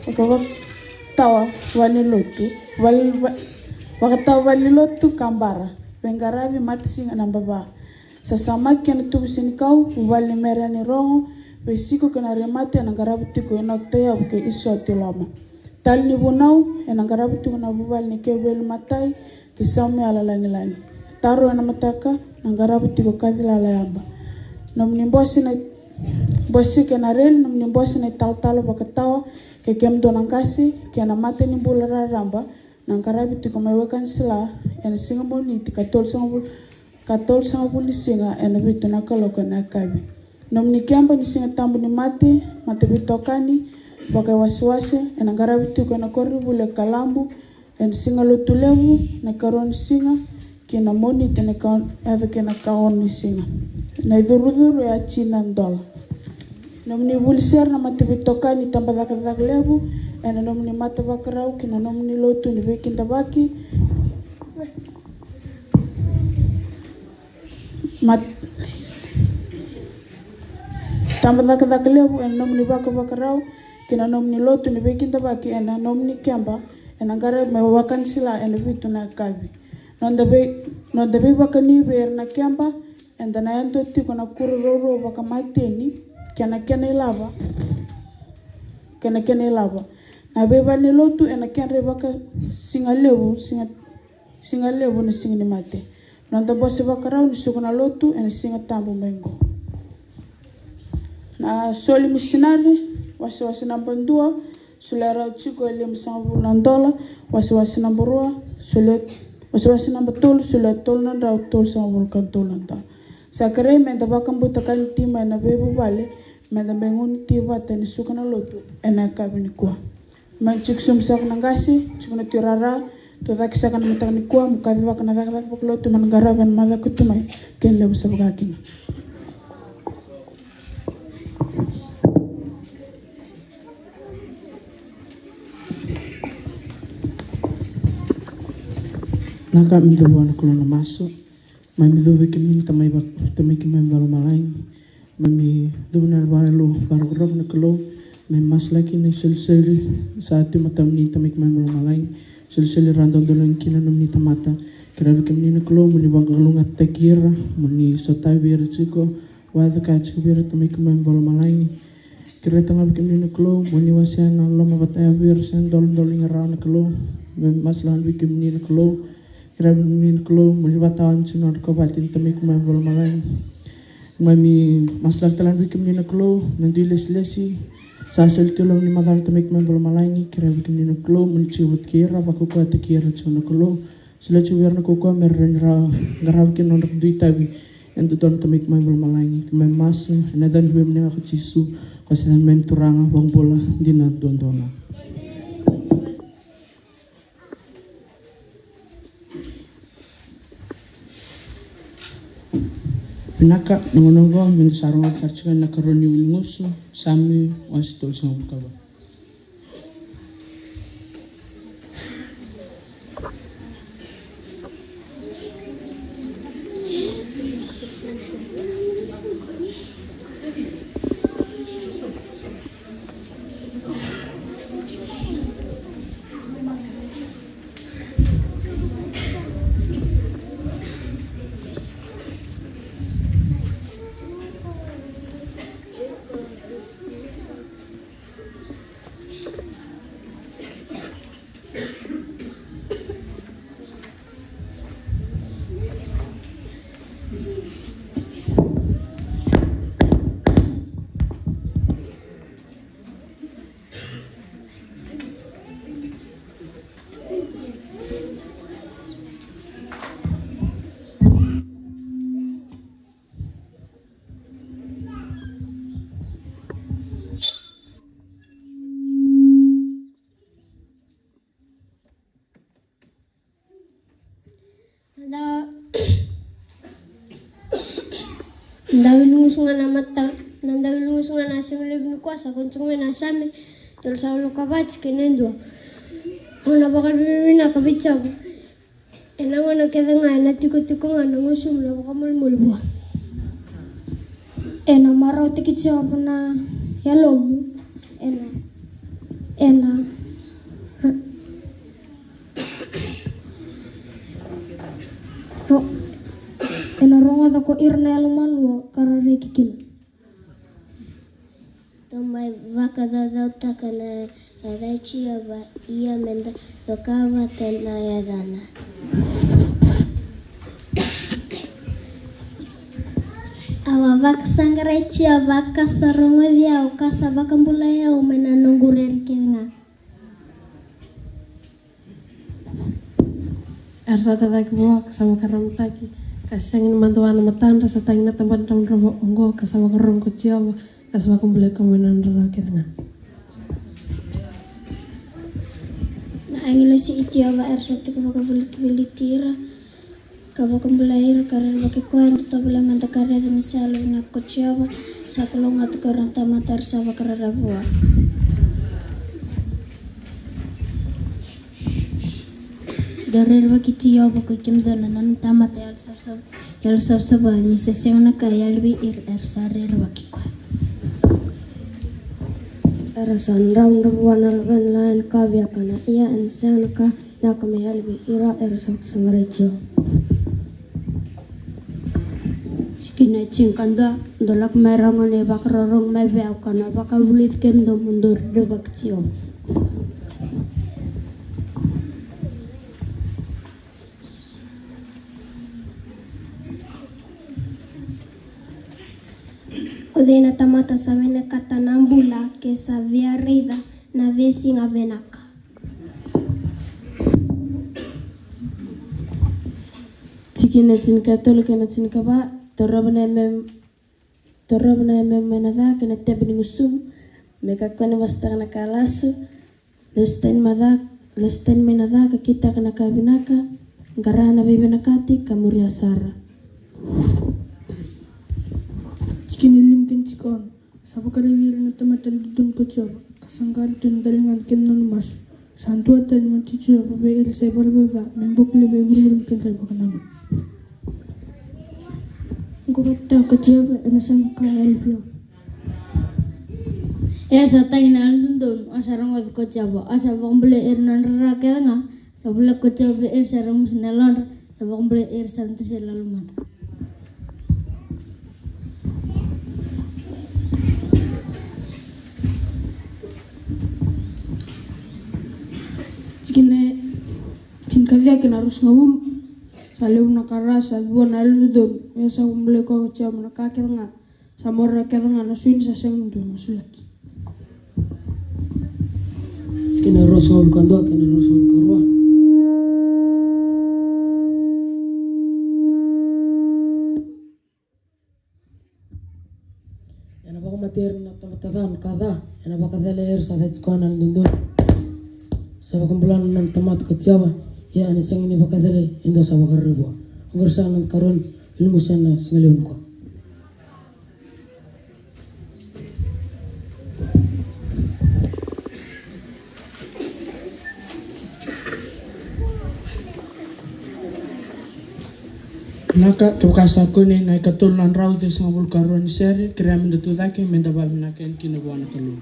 vaka, vakatawa vale ni lotu, vale, va-, vakatawa vale ni lotu Kabara, veiqaravi matasiga naba va. Sasamaki kei na tubu senikau, vuvale ni Mere ni Rogo, veisiko kei na Remate ena qarava tiko e Notaiyavu kei Isotiloma. Tali ni vunau ena qarava tiko na vuvale ni Keveli Matai kei Samuela Lagilagi. Taro ena mataka na qarava tiko Kacilala Yaba. Nomuni bose na, bose kei na reli, nomuni bose na italatala vakatawa kei kemudou na qase kei na mata ni bula raraba, na qaravi tiko mai Wekanisila ena siga Moniti ka tolusagavulu, ka tolusagavulu ni siga ena vitu na kaloko ena yakavi. Nomuni keba ni Siga Tabu ni Mate, mataveitokani vakaiwasewase, ena qaravi tiko ena koronivuli e Kalabu ena siga Lotulevu na ikarua ni siga, kei na Moniti na ika-, yaco kei na ikaono ni siga. Na icurucuru e Atina Dola. Nomuni vuli sere na mataveitokani Tabacakacaka Levu ena nomuni matavakarau kei na nomuni lotu ni veikidavaki. Mat-, Tabacakacaka Levu ena nomuni vakavakarau kei na nomuni lotu ni veikidavaki ena nomuni keba ena qaravi mai Wekanisila ena vitu na yakavi. Noda vei-, noda veivakanivi ena keba, eda na yadua tiko na kuro rourou vakamateni kei na kena ilava, kei na kena ilava. Na veivale ni lotu ena kedra ivakasigalevu, siga, sigalevu na Siga ni Mate. Noda bose vakarau ni suka na lotu ena Siga Tabu mai qo. Na Soli Misinari, wasewase naba dua, solia rawa tiko e limasagavulu na dola, wasewase naba rua, solia, wasewase naba tolu, solia tolu na drau tolusagavulu ka tolu na dola. Sa kerei meda vakabauta ka ni tima ena veivuvale, meda mai gunu ti vata ni suka na lotu ena yakavi nikua. Mai tiko sobu saka na qase, tiko na tuirara, tucake saka na mataka nikua, mo kacivaka na cakacaka vakalotu mai na qaravi ena macawa ka tu mai, kena levu sa vaka kina. Na ka me cuva na Kalou na masu. Mai me cuva vei kemuni na Tamai va-, Tamai keimami vakalomalagi. Mai me cuva na yalo vakalou vakarokoroko na Kalou. Mai masulaki na isolisoli sa tu e matamuni Tamai keimami vakalomalagi. Isolisoli ra dodoliga kina na nomuni tamata. Kerea vei kemuni na Kalou mo ni vakalougatataki ira, mo ni sotavi ira tiko. Vakacakacaka tiko vei ira Tamai keimami vakalomalagi. Kerea tale ga vei kemuni na Kalou mo ni wasea na loma vata ya vei ira se dolodoliga rawa na Kalou. Me masulaki vei kemuni na Kalou. Kerea vei kemuni na Kalou mo ni vakatawana tiko na nodra kovate na Tamai keimami vakalomalagi. Keimami masulaki tale ga vei kemuni na Kalou na dui lesilesi sa soli tu e loma ni macawa na Tamai keimami vakalomalagi. Kerea vei kemuni na Kalou mo ni tiko vata kei ira, vakaukauwataki ira tiko na Kalou. Solia tiko vei ira na kaukauwa me ra rawa ni ra qarava kina na nodra dui itavi e dodonu Tamai keimami vakalomalagi. Keimami masu ena yaca ni Luvemuni ga ko Jisu, ko sa neimami Turaga, iVakabula dina duadua ga. Vinaka, na gauna oqo meda sa rogoca tiko na ikarua ni wili gusu, Same wase tolusagavulu ka va. Dau ilugusu ga na mata, na dau ilugusu ga na siga levu ni kua sa koto mai na Same tolusagavulu ka va, tikina e dua. Au na vakavinavinaka vei Jiova ena gauna kece ga, ena tikotiko ga na gusumu na vakamolimoli vua. Ena marautaki Jiova na yalomu, ena, ena, ro-, ena rogoca ko ira na yalomalua ka ra reki kina. Dou mai vakacaucautaka na yaca i Jiova, ia meda cakava vata na yacana. Au a vakasaqarai Jiova, ka sa rogoci au, ka sa vakabulai au mai na noqu rere kece ga. Era sa tacaki vua, ka sa vakaramataki, ka sega ni madua na matadra, sa tagi na tabana dravudravua oqo, ka sa vakarorogo ko Jiova, ka sa vakabulai koya mai na nodra rarawa kece ga. Na agilosi i Jiova era sa tiko vakavolivoliti ira, ka vakabulai ira ka rerevaki koya. Dou tovolea mada ka raica na sala vinaka ko Jiova, sa kalougata ko ira na tamata era sa vakararavi vua. Dou rerevaki Jiova, koi kemudou na nona tamata yalosavasava, yalosavasava, ni se sega na ka e yali vei ira era sa rerevaki koya. Era sa dravudravua na luvena ena ka viakana, ia ena sega na ka vinaka me yali vei ira era sa vakasaqarai Jiova. Tikina e tinikadua. Dou lako mai ra gone, vakarorogo mai vei au, kau na vakavulici kemudou mo dou rerevaki Jiova. O cei na tamata sa vinakata na bula, ke sa via raica na veisiga vinaka? Tikina tinikatolu kei na tinikava. Torova na yamemu, torova na yamemu mai na ca kei na tebe ni gusumu, me kakua ni vosataka na ka lasu. Lesu tani mai na ca, lesu tani mai na ca ka kitaka na ka vinaka, qara na veivinakati ka muria sara. Tikina e lima kei na tikina ono. Sa vakaraici ira na tamata yalododonu ko Jiova, ka sa qaravi tu na daligana kei na nona masu. Sa duatani mada ko Jiova vei ira sa ivalavala ca, me boko laivi e vuravura ni kedra ivakanananu. Oqo vata ko Jiova, ena sega na ka e yali vei au. Era sa tagi na yalododonu, a sa rogoca ko Jiova, a sa vakabulai ira na nodra rarawa kece ga. Sa bula ko Jiova vei ira sa ramusu na yalodra, sa vakabulai ira sa dase lalomadra. Tikina e tinikaciwa kei na ruasagavulu. Sa levu na ka ra sa cua na yalododonu, ia sa vakabulai koya ko Jiova mai na ka kece ga. Sa mora kece ga na sui ni sa sega ni dua na sulaki. Tikina ruasagavulu ka dua kei na ruasagavulu ka rua. Ena vakamatei ira na tamata ca na ka ca, ena vakacalai ira sa cati koya na yalododonu. Sa vakabula na nona tamata ko Jiova, ia ena sega ni vakacalai e dua sa vakararavi vua. Oqori sa na karua ni ilugusu ena siga levu nikua. Vinaka, kevaka sa kune na ikatolu na drau ciwasagavulu ka rua ni sere, kerea meda tucake, meda vakavinaka yani kina vua na Kalou.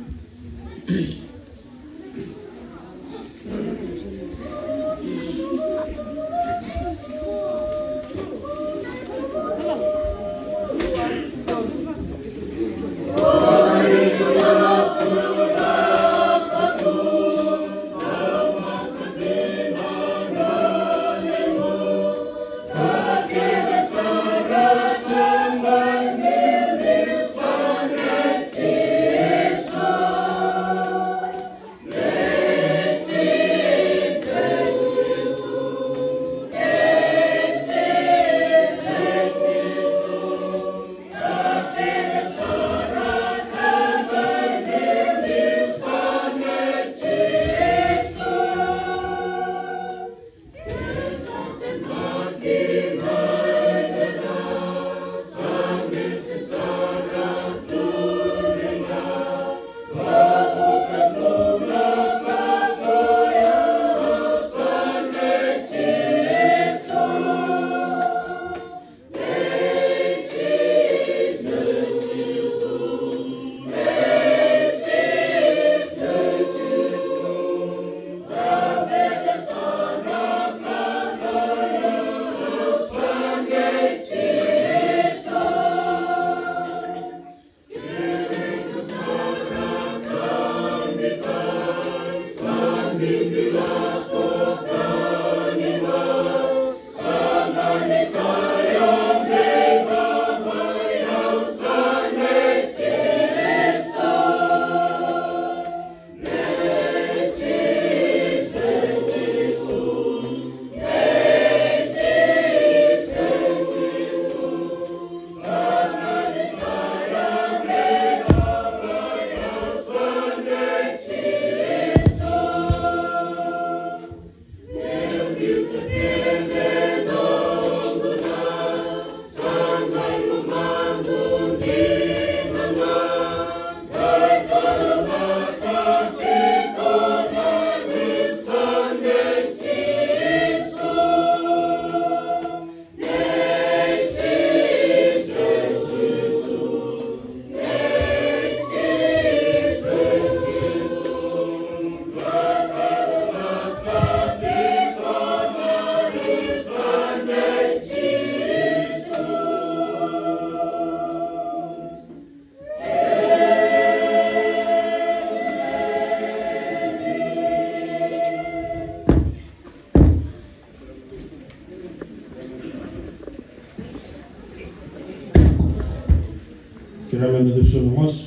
Kerea meda cuva na masu.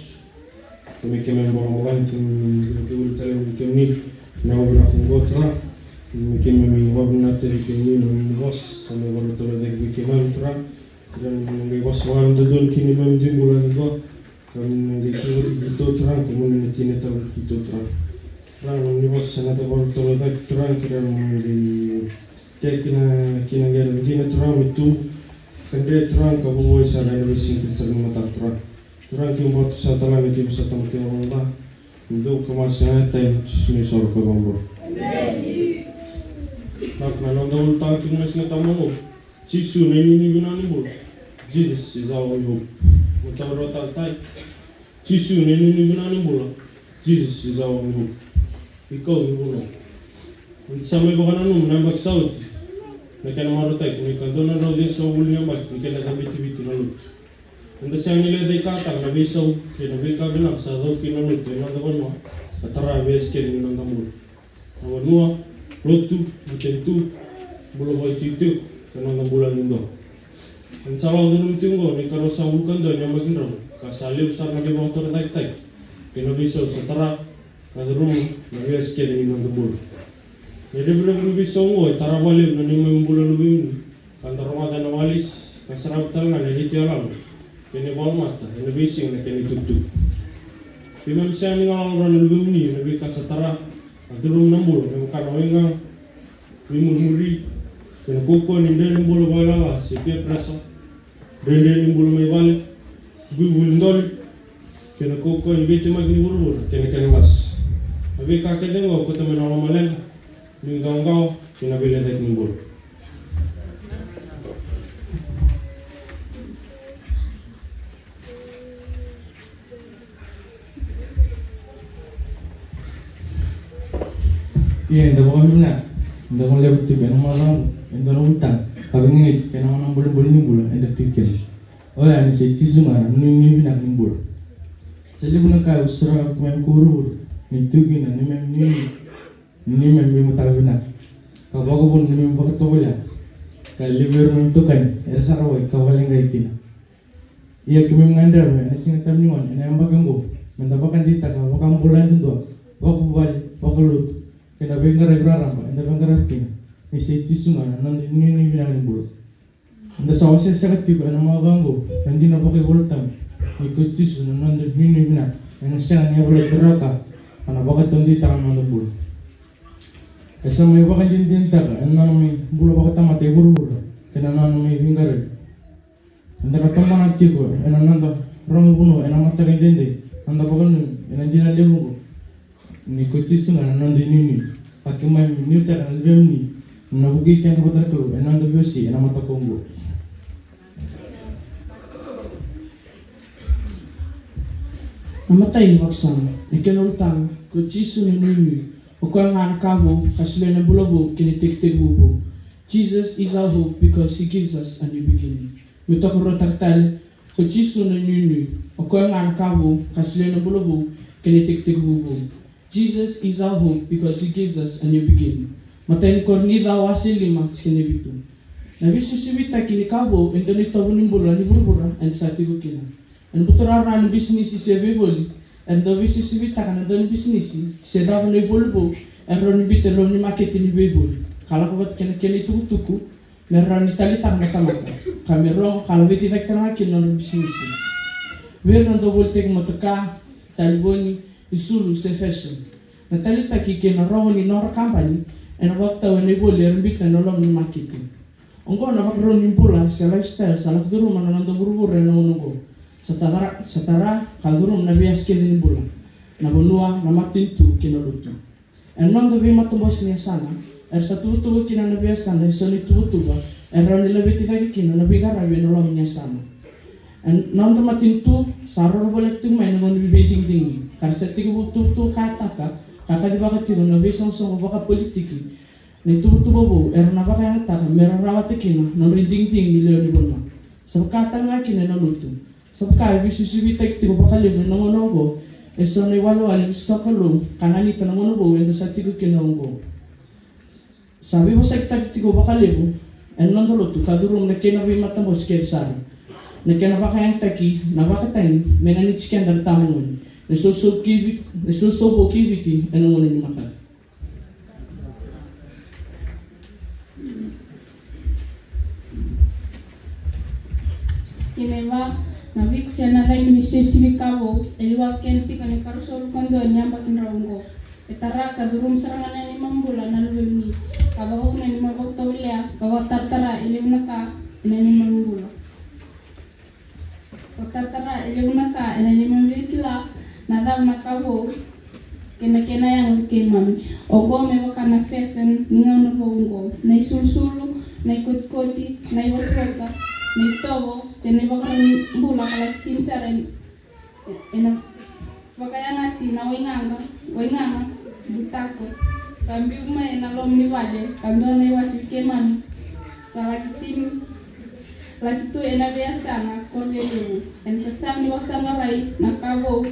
Keimami bolabola, keimami vakatekivu tale mai kemuni na yakavi vinaka oqo, Turaga. Keimami vakavinavinakataki kemuni na nomuni vosa sa mai vakarautaka vei keimami, Turaga. Keimami na qai vosa vakadodonu kina, keimami dui bula ni dua. Keimami na qai tekivu vata kei keitou, Turaga, keimami na tinitaka vata kei keitou, Turaga. Turaga, na nomuni vosa sa na vakarautaka, Turaga, keimami na qai teki na kena qai dina, Turaga, me tu ka dre, Turaga, ka vuavuai sara ena veisiga tale sara ni mataka, Turaga. Turaga, keimami vakatusa tale ga me keimami sa tamata yalolailai. Ni dou ka masu ena yaca i Jisu na isoro ka vakabula. Emeni. Na noda ulutaga tiko na Siga Tabu oqo: Jisu na inuinui vinaka ni bula. Jesus is our only hope. Mo taura tale tale. Jisu na inuinui vinaka ni bula. Jesus is our only hope. Iko ni bula. Eda sa mai vakananuma na yabaki sa oti na kena marautaki, ni ka dua na drau ciwasagavulu ni yabaki ni kena cabe itikotiko na lotu. Eda sega ni lai caikataka na veisau kei na veika vinaka sa cau kina na lotu ena noda vanua ka tara veiyasa kece ni noda bula. Na vanua, lotu, matanitu, bula vakaitikotiko, kei na noda bula yadua. Eda sa lako curuma tiko oqo na ikaruasagavulu ka dua ni yabaki drau, ka sa levu sara na veivakatorocaketaki kei na veisau sa tara ka curuma na veiyasa kece ni noda bula. Na revurevu ni veisau oqo e tara vakalevu na neimami bula luvemuni, ka da rogoca ena walesi ka sarava tale ga na retio yaloyalo kei na ivakamata ena veisiga na kena itukutuku. Keimami sega ni galala rawa na luvemuni ena veika sa tara ka curuma na bula, me vaka na waigaga, veimurimuri, kei na kaukauwa ni dredre ni bula vakailala se peer pressure, dredre ni bula mai vale, vuivui ni doli, kei na kaukauwa ni veitemaki ni vuravura kei na kena masu. Na veika kece oqo e kauta mai na lomaleqa, nuiqawaqawa, kei na veilecayaki ni bula. Ia, eda vakavinavinaka, eda gole tiko ena macawa oqo, eda na ulutaga ka veiganiti kei na nona bolebole ni bula eda tiko kina. Oya ni sa i Jisu ga na inuinui vinaka ni bula. Sa levu na ka e usuraka vei keimami ko vuravura, ni tu kina na neimami inuinui, neimami veimataka vinaka, ka vakavuna na neimami vakatovolea, ka levu era na itokani era sa rawai ka vakaleqai kina. Ia keimami gadreva ena Siga Tabu ni Gone ena yabaki oqo, meda vakadeitaka vakabula yadudua, vakavuvale, vakalotu, kei na veiqaravi raraba eda veiqaravi kina, ni sa i Jisu ga na noda inuinui vinaka ni bula. Eda sa waseasea tiko ena macawa oqo na dina vakaivolatabu ni ko Jisu na noda inuinui vinaka, ena sega ni yavalati rawa ka, ka na vakataudeitaka na noda bula. E sa mai vakadinadinataka ena nona mai bula vakatamata e vuravura kei na nona mai veiqaravi. Eda na tabana tiko ena noda rogo vunau ena mataka edaidai, noda vakananumi ena dina levu oqo, ni ko Jisu ga na noda inuinui. Ka keimami nuitaka na luvemuni me na vukei keda vata na Kalou ena noda veiwasei ena mataka oqo. Na imatai ni vakasama, na kena ulutaga: Ko Jisu na inuinui, o koya ga na ka vou ka solia na bula vou kei na itekitekivu vou. Jesus is our hope because he gives us a new beginning. Me tokaruataka tale: Ko Jisu na inuinui, o koya ga na ka vou ka solia na bula vou kei na itekitekivu vou. Jesus is our hope because he gives us a new beginning. Matai ni Korinica wase lima, tikina e vitu. Na veisivisivitaki ni ka vou e dua na itovo ni bula ni vuravura eda sa tiko kina. Ena buturara ni bisinisi se veivoli, eda dau veisivisivitaka na dau ni bisinisi se cava na ivoli vou e rawa ni biuta e loma ni makete ni veivoli, ka lako vata kei na kena itukutuku me rawa ni taleitaka na tamata, ka me rogo ka laveti cake tale ga kina na nodra bisinisi. Vei ira na dau volitaki motoka, talevoni, isulu se fashion, na taleitaki kei na rogo ni nodra kabani ena vakatau ena ivoli era biuta ena loma ni makete. Oqo na vakarau ni bula se lifestyle sa lako curuma na noda vuravura ena gauna oqo. Sa tara, sa tara ka curuma na veiyasa kece ni bula: na vanua, na matanitu kei na lotu. Ena noda veimatabose ni yasana, era sa tuvatuva kina na veiyasana eso na ituvatuva era rawa ni laveti cake kina na veiqaravi ena loma ni yasana. Ena noda matanitu sa roro voleka tiko mai na gauna ni veidigidigi, ka ra sa tekivu tuvatuvakataka ka kacivaka tiko na veisoqosoqo vakapolitiki na ituvatuva vou era na vakayagataka me ra rawata kina na nodra idigidigi ni lewe ni vanua. Sa vaka tale ga kina ena lotu. Sa vaka e veisivisivitaki tiko vakalevu ena gauna oqo eso na iwalewale ni sokalou ka ganita na gauna vou eda sa tiko kina oqo. Sa veivosakitaki tiko vakalevu ena noda lotu ka curuma na kena veimatabose kece sara. Na kena vakayagataki na vakatagi me nanumi keda na itabagone. Na sousou ki Viti, na sousou vou ki Viti ena gauna ni mataka. Tikina e va. Na viku se na cagi ni veisivisivi ka vou e liwaki kina tiko na ikaruasagavulu ka dua ni yabaki drau oqo. E tara ka curuma sara ga na neimami bula na luvemuni, ka vakavuna ni neimami vakatovolea ka vakataratara e levu na ka ena neimami bula. Vakataratara e levu na ka ena neimami veikila na cava na ka vou kei na kena yaga vei keimami. Oqo me vaka na fashion ni gauna vou oqo. Na isulusulu, na ikotikoti, na ivosavosa, na itovo se na ivakarau ni bula ka laki tini sara ena vakayagati na waigaga, waigaga, butako, ka biu mai ena loma ni vale ka dua na iwase vei keimami. Sa laki tini, laki tu ena veiyasana koro lelevu. Ena sasaga ni vakasaqarai na ka vou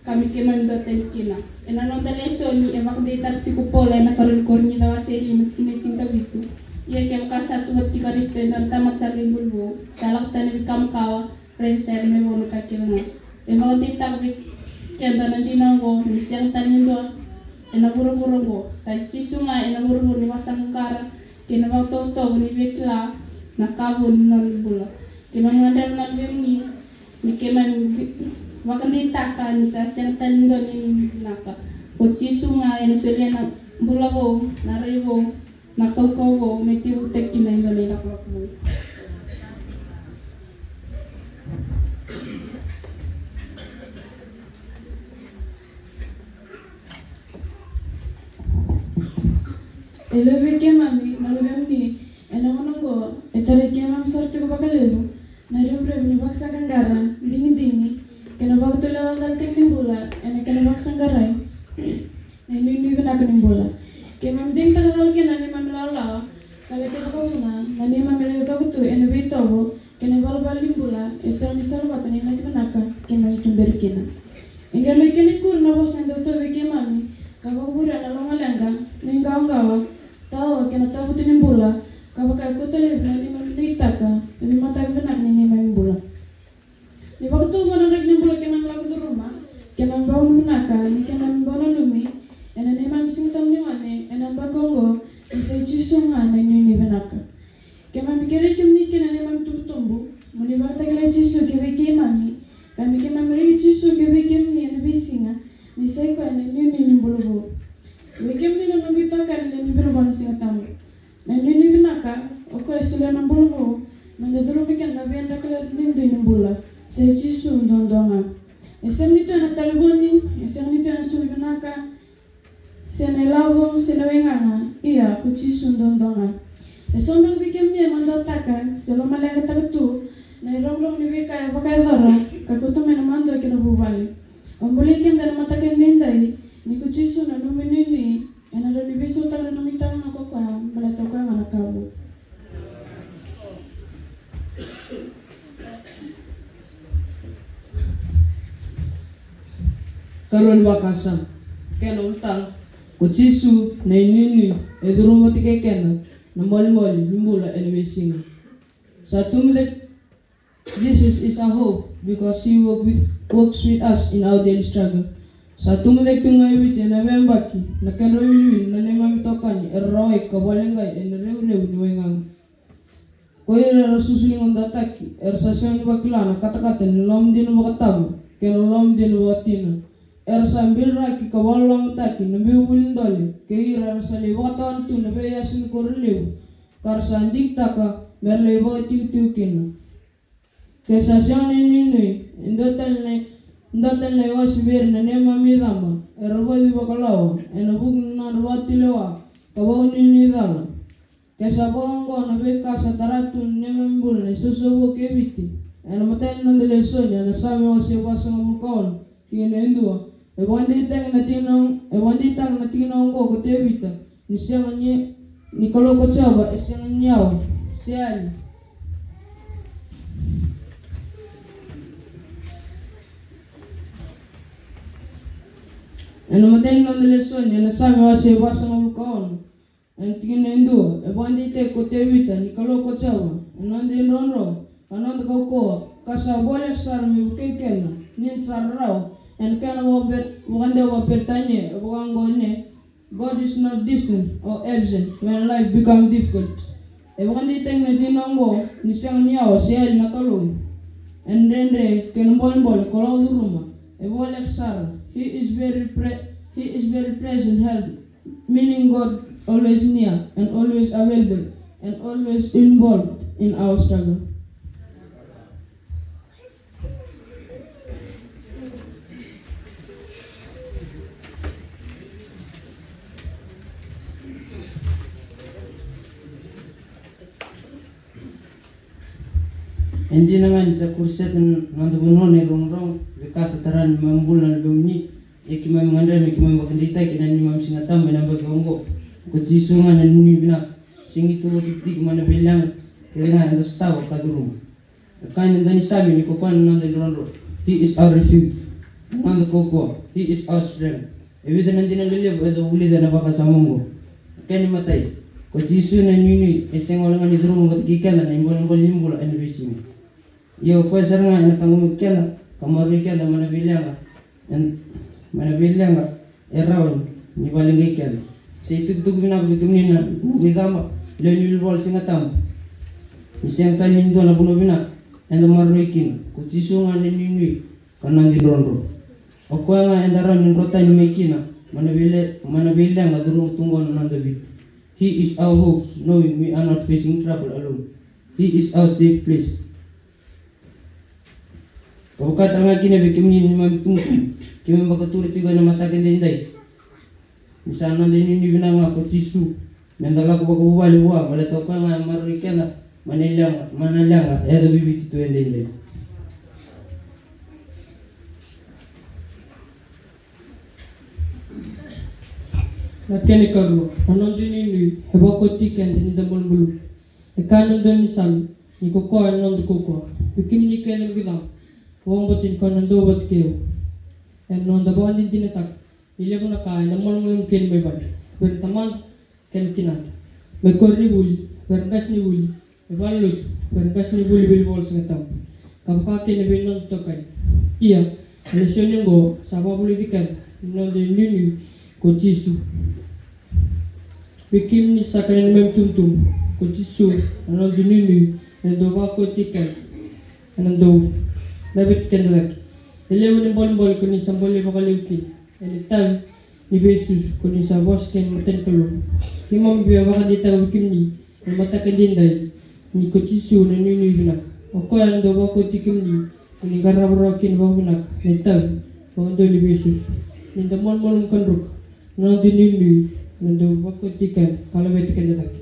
ka me keimami duatani kina. Ena noda lesoni e vakadeitaka tiko o Paula ena karua ni Korinica wase e lima tikina e tinikavitu. Ia kevaka sa tu vata kei Karisito e dua na tamata sa qai bula vou, sa lako tani na veika makawa, raica sa yaco mai vou na ka kece ga. E vakadeitaka vei keda na dina oqo ni sega tale ni dua ena vuravura oqo. Sa i Jisu ga ena vuravura ni vakasaqara kei na vakatovotovo ni veikila na ka vou ni noda bula. Keimami gadreva na luvemuni me keimami vakadeitaka ni sa sega tale ni dua na inuinui vinaka. Ko Jisu ga ena solia na bula vou, na rai vou, na kaukauwa vou me tekivutaki kina e dua na ilakolako vou. E levu vei keimami na luvemuni ena gauna oqo, e tarai keimami sara tiko vakalevu na revurevu ni vakasaqaqara, digidigi kei na vakatulewa cala tiko ni bula ena kena vakasaqarai na inuinui vinaka ni bula. Keimami digitaka cala kina na neimami lawalawa ka laki vakavuna na neimami lai coko tu ena veitovo kei na ivalavala ni bula e sega ni salavata na inaki vinaka keimami tuberi kina. E qai mai kena ikuri na vosa e dau tauvi keimami ka vakavurea na lomaleqa, nuiqawaqawa, tawa kei na tavutu ni bula ka vaka e kauta laivi na neimami nuitaka na veimataka vinaka ni neimami bula. Ni vakatau vua na draki ni bula keimami lako curuma, keimami vakavinavinaka ni keimami bau nanumi ena neimami Siga Tabu ni Gone ena yabaki oqo ni sa i Jisu ga na inuinui vinaka. Keimami kerei kemuni kina na neimami itubutubu mo ni vakatakilai Jisu ki vei keimami, ka me keimami raici Jisu ki vei kemuni ena veisiga ni sa i koya na inuinui ni bula vou. Vei kemuni na noqu itokani lewe ni bula vou na Siga Tabu. Na inuinui vinaka o koya e solia na bula vou me da curuma kina na veidraki levu duidui ni bula. Sa i Jisu duadua ga. E sega ni tu ena talevoni, e sega ni tu ena sulu vinaka, se na ilavo, se na waigaga, ia ko Jisu duadua ga. E so beka vei kemuni e maduataka se lomaleqataka tu na irogorogo ni veika e vakayacora ka kauta mai na madua ki na vuvale. Au bolei keda ena mataka edaidai ni ko Jisu na nomu inuinui. Ena rawa ni veisautaka na nomu itavi ga ko koya baleta o koya ga na ka vou. Karua ni vakasama. Kena ulutaga, ko Jisu na inuinui e curuma vata kei keda na molimoli ni bula ena veisiga. Sa tubu cake Jesus is our hope because he work with, works with us in our daily struggle. Sa tubu cake tu ga e Viti ena veiyabaki na kedra iwiliwili na neimami itokani era rawai ka vakaleqai ena revurevu ni waigaga. Ko ira era susu ligaduataki era sa sega ni vakila na katakata ni loma dina vakatama kei na loma dina vakatina. Era sa biraki ka vakalolomataki na biu vuli dole kei ira era sa lai vakatawana tu na veiyasa ni koro levu ka ra sa digitaka me ra lai vakatikotiko kina. Ke sa sega na inuinui, e dua tale na, dua tale na iwase vei ira na neimami icaba era vauci vakalawa ena vuku ni nodra vakatulewa ka vakanuinui cala. Ke sa vakaoqo na veika sa tara tu na neimami bula na isosovo kei Viti, ena matai ni noda lesoni ena Same wase vasagavulu ka ono, tikina e dua. E vakadeitaka na tikina, e vakadeitaka na tikina oqo ko Tevita ni sega ni, ni Kalou ko Jiova e sega ni yawa se yali. Ena matai ni noda lesoni ena Same wase vasagavulu ka ono, ena tikina e dua, e vakadeitaki ko Tevita ni Kalou ko Jiova e noda idrodro ka noda kaukauwa, Ka sa voleka sara me vukei keda ni da sa rarawa ena kena vakabe-, vakadewa vakaperitania e vaka oqo ne: God is not distant or absent when life become difficult. E vakadeitaki na dina oqo ni sega ni yawa se yali na Kalou ena dredre kei na bolebole ko lako curuma. E voleka sara, He is very pre-, He is very present help, meaning God always near and always available and always involved in our struggle. E dina ga ni sa kuruseta na noda vanua na irogorogo, veika sa tara na neimami bula na luvemuni, ia keimami gadreva me keimami vakadeitaki ena neimami Siga Tabu ena yabaki oqo. Ko Jisu ga na nuinui vinaka, sega ni tu vakatikitiki mai na veileqa kece ga eda sotava ka curuma. E kaya na daunisame ni ko koya na noda idrodro. He is our refuge. Na noda kaukauwa. He is our strength. E vica na dina lelevu eda vulica ena vakasama oqo. Na kena imatai, ko Jisu na nuinui, e sega wale ga ni curuma vata kei keda na ibolebole ni bula ena veisiga. Ia o koya sara ga ena taqomaki keda ka maroroi keda mai na veileqa, ena, mai na veileqa e rawa ni vakaleqai keda. Sa itukutuku vinaka vei kemuni na noqu icaba, lewe ni wilivola Siga Tabu, ni sega tale ni dua na vanua vinaka eda maroroi kina. Ko Jisu ga na nuinui ka noda idrodro. O koya ga eda rawa ni dro tani mai kina mai na veile-, mai na veileqa curuma tu qo na noda vitu. He is our hope, knowing we are not facing trouble alone. He is our safe place. Ka vaka tale ga kina vei kemuni na neimami itubutubu, keimami vakatura tiko ena mataka edaidai ni sa noda inuinui vinaka ga ko Jisu, meda lako vakavuvale vua, baleta o koya ga e maroroi keda mai na leqa, mai na leqa e yaco viviti tu edaidai. Na kena ikarua, na noda inuinui e vakaoti keda ni da malumalumu. E kaya na daunisame ni ko koya na noda kaukauwa. Vei kemuni kece na noqu icaba, vakabauta ni ko na dau vata kei au. Ena noda vakadinadinataka ni levu na ka eda malumalumu kina mai vale, vei ira na tamada kei na tinada, mai koronivuli vei ira na qasenivuli, mai valenilotu vei ira na qasenivuli, veiwilivola Siga Tabu, ka vaka kina vei noda itokani. Ia, na lesoni oqo sa vakavulici keda ni noda inuinui ko Jisu. Vei kemuni saka na neimami itubutubu, ko Jisu na noda inuinui, ena dau vakaoti keda, ena dau laveti keda cake. E levu na bolebole ko ni sa bolei vakalevu kina ena itavi ni veisusu ko ni sa vosa kina ena mata ni Kalou. Keimami via vakadeitaka vei kemuni ena mataka edaidai ni ko Jisu na nuinui vinaka. O koya ena dau vakaoti kemuni mo ni qarava rawa kina vakavinaka na itavi vakadua ni veisusu. Ni da malumalumu ka druka, na noda inuinui ena dau vakaoti keda ka laveti keda cake.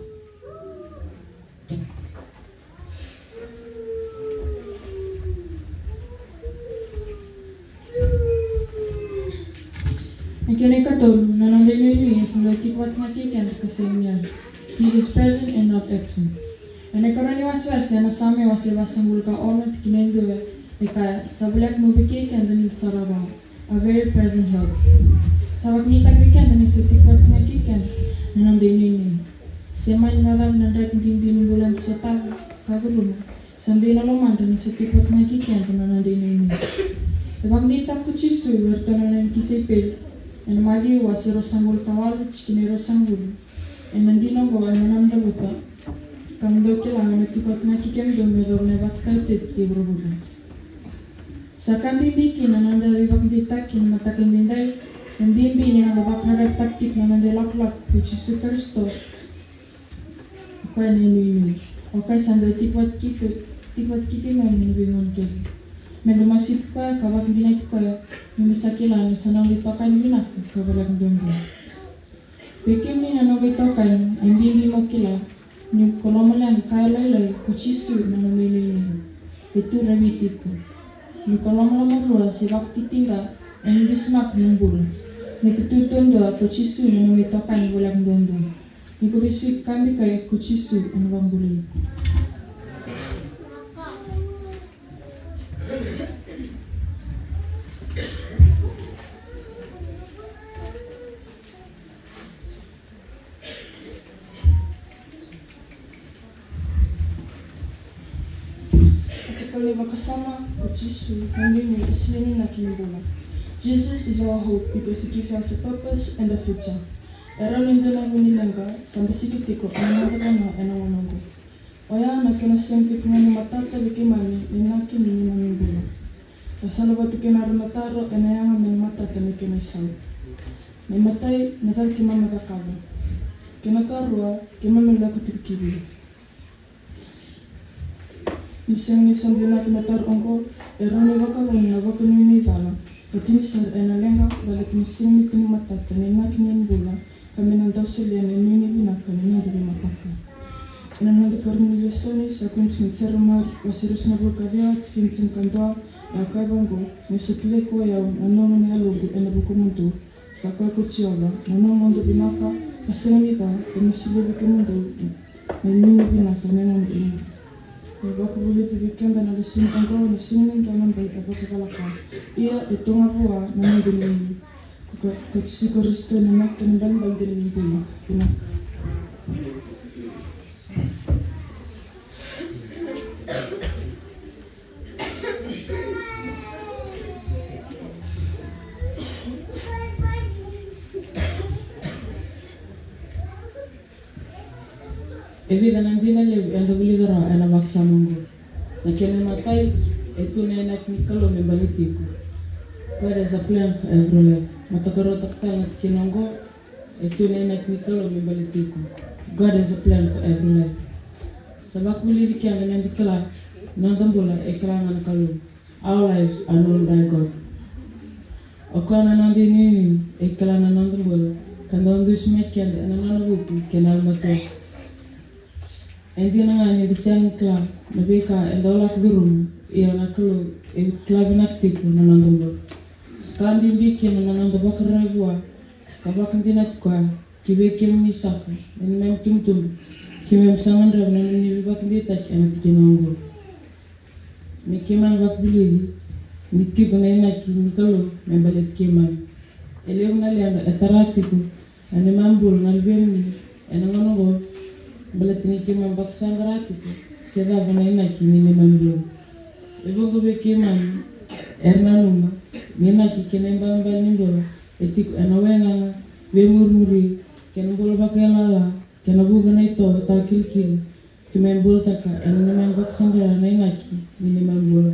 Na kena ikatolu, na noda inuinui e sa dau tiko vata ga kei keda ka sega ni yali. He is present and not absent. Ena ikarua ni wasewase ena Same wase vasagavulu ka ono, tikina e dua, e kaya, sa voleka me vukei keda ni da sa rarawa. A very present help. Sa vakadinadinataki vei keda ni sa tiko vata ga kei keda na noda inuinui. Se mani macala na draki duidui ni bula eda sotava ka curuma, sa dei na lomada ni sa tiko vata ga kei keda na noda inuinui. E vakadinadinataka ko Jisu vei iratou na nona tisaipeli ena Maciu wase ruasagavulu ka walu, tikina e ruasagavulu. Ena dina oqo ena noda luta, ka mo dou kila au na tiko vata ga kei kemudou me yacova na ivakatakila ni vuravura. Sa ka bibi kina na noda veivakadeitaki ena mataka edaidai, na bibi ni noda vakararamataki tiko na noda ilakolako vei Jisu Karisito. O koya na inuinui. O koya sa dau tiko vata kei, tiko vata kei keimami ena veigauna kece. Meda masuti koya ka vakadinati koya, meda sa kila ni sa noda itokani vinaka ka voleka duadua. Vei kemuni na noqu itokani, e bibi mo kila ni ko lomaleqa ka yalolailai, ko Jisu na nomu inuinui. E tu raviti iko. Ni ko lomalomarua se vakatitiqa, e dusimaka na bula. Ni ko tu duadua, ko Jisu na nomu itokani voleka duadua. Ni ko vesuki ka bikai, ko Jisu ena vakabulai iko. Kemuni Vakasama ko Jisu na nuinui e sega ni inaki ni bula. Jesus is our hope because he gives us a purpose and a future. E rawa ni dua na vu ni leqa sa basika tiko ena noda vanua ena gauna oqo. Oya na kena sega tiko ga ni matata vei keimami na inaki ni neimami bula. Ka sala vata kei na rua na taro ena yaga me na matata na kena isau. Na imatai, na cava keimami cakava? Kei na karua, keimami lako tiko ki vei? Ni sega ni sa dina kina taro oqo, e rawa ni vakavuna na vakanuinui cala ka tini sara ena leqa, baleta ni sega ni tu ni matata na inaki ni bula, ka me na dau solia na nuinui vinaka ni noda veimataka. Ena noda karua ni lesoni sa kua ni tiko ni Jeremaia wase ruasagavulu ka ciwa, tikina tinikadua, e a kaya vaqo: Niu sa kilai koya o au na nona na yaloqu ena vukumudou, sa kaya ko Jiova, na nomudu vinaka ka sega ni ca, ka ni solia vei kemudou na nuinui vinaka ena gauna e liu. E vakavulici vei keda na lesoni oqo na sega ni dua na bai e vakacalaka, ia e tu ga vua na noda nuinui. Ko, ko Jisu Karisito na inaki kei na ibalebale ni bula. Vinaka. E vica na dina levu eda vulica rawa ena vakasama oqo. Na kena imatai, e tu na inaki ni Kalou me baleti iko. God has a plan for every life. Mataka rua, taka tale na tikina oqo, e tu na inaki ni Kalou me baleti iko. God has a plan for every life. Sa vakavulici keda meda kila na noda bula e kila ga na Kalou. Our lives are known by God. O koya na noda inuinui, e kila na noda bula, ka dau dusimaki keda ena nona vuku kei na yalomatua. E dina ga ni da sega ni kila na veika eda lako curuma, ia na Kalou e kila vinaka tiko na noda bula. Sa ka bibi kina na noda vakararavi vua ka vakadinati koya ki vei kemuni saka, na neimami itubutubu, keimami sa gadreva na nomuni veivakadeitaki ena tikina oqo. Me keimami vakavulici ni tiko na inaki ni Kalou me baleti keimami. E levu na leqa e tara tiko ena neimami bula na luvemuni ena gauna oqo, baleta ni keimami vakasaqara tiko se cava na inaki ni neimami bula. E vuqa vei keimami era nanuma ni inaki kei na ibalebale ni bula e tiko ena waigaga, veimurimuri, kei na bula vakailala, kei na vuqa na itovo tawakilikili. Keimami bulataka ena neimami vakasaqara na inaki ni neimami bula.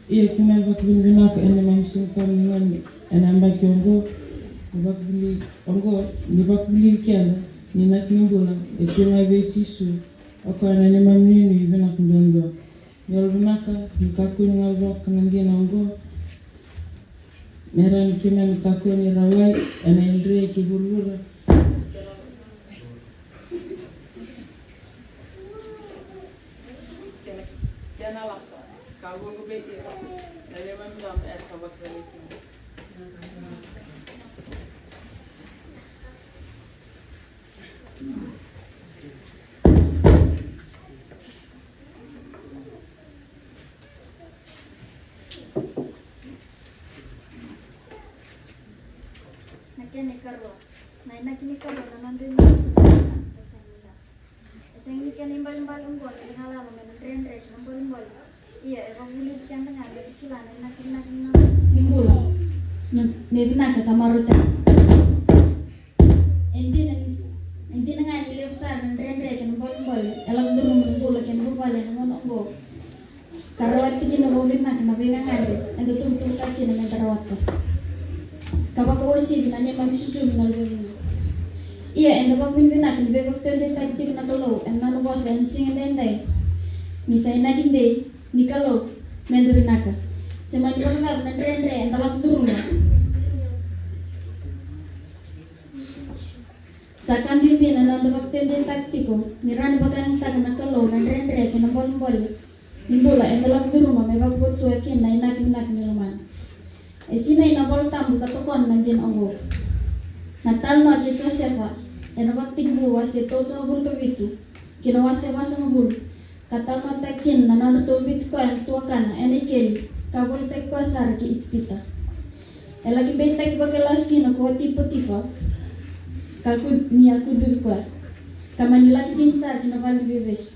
Ia keimami vakavinavinaka ena neimami siga tale ni gone ena yabaki oqo, ni vakavuli, oqo, ni vakavulici keda ni inaki ni bula e tu ga vei Jisu, o koya na neimami nuinui vinaka duadua. Ni yalovinaka, ni kakua ni galu vaka na dina oqo. Me rawa ni keimami kakua ni rawai ena idre kei vuravura. Na kena ikarua, na inaki ni Kalou na noda inuinui. E sega ni kena ibalebale oqo na igalala mai na dredre kei na bolebole. Ia e vakavulici keda ga me da kila na inaki vinaka ni bula, na, me vinaka ka marautaki. E dina, e dina ga ni levu sara na dredre kei na bolebole e lako curuma na bula kei na vuvale ena gauna oqo. Ka rawati kina vakavinaka na veigagadre eda tuvatuvataka kina meda rawata, ka vakauasivi na neimami susugi na luvemuni. Ia eda vakavinavinaka ni veivakataudeitaki tiko na Kalou ena nona vosa ena siga edaidai, ni sa inaki dei ni Kalou meda vinaka, se mani vakacava na dredre eda lako curuma. Sa ka bibi na noda vakataudeitaki tiko ni rawa ni vakayagataka na Kalou na dredre kei na bolebole ni bula eda lako curuma me vakavotuya kina na inaki vinaka ni lomana. E sinai na iVolatabu ka tokona na dina oqo. Na talanoa kei Josefa ena Vakatekivu wase tolusagavulu ka vitu ki na wase vasagavulu, ka talanoataki kina na nona tauviti koya na tuakana ena ikeli ka volitaki koya sara ki Ijipita. E laki beitaki vakailasu kina ko wati Potifa, ka ku, ni a kucuvi koya, ka mani laki kina sara ki na vale ni veivesu.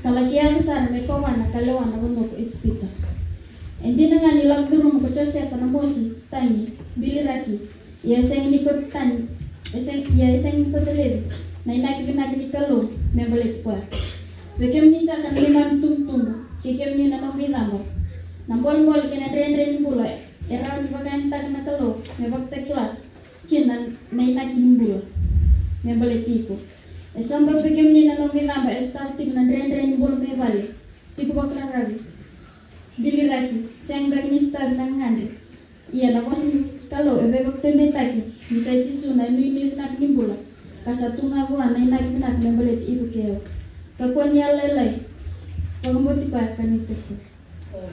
ka laki yaco sara me kovana ka lewa na vanua ko Ijipita. E dina ga ni lako curuma ko Josefa na mosi, tagi, biliraki, ia e sega ni ko tagi, e sega, ia e sega ni ko talevi na inaki vinaka ni Kalou me baleti koya. Vei kemuni saka na neimami itubutubu kei kemuni na noqu icaba, na bolebole kei na dredre ni bula e rawa ni vakayagataka na Kalou me vakatakila kina na inaki ni bula me baleti iko. E so beka vei kemuni na noqu icaba e sotava tiko na dredre ni bula mai vale, tiko vakararavi, biliraki, sega beka ni sotavi na gagadre. Ia na vosa ni Kalou e veivakataudeitaki ni sa i Jisu na inuinui vinaka ni bula, ka sa tu ga vua na inaki vinaka me baleti iko kei au. Kakua ni yalolailai, vakabauti koya ka nuitaki koya.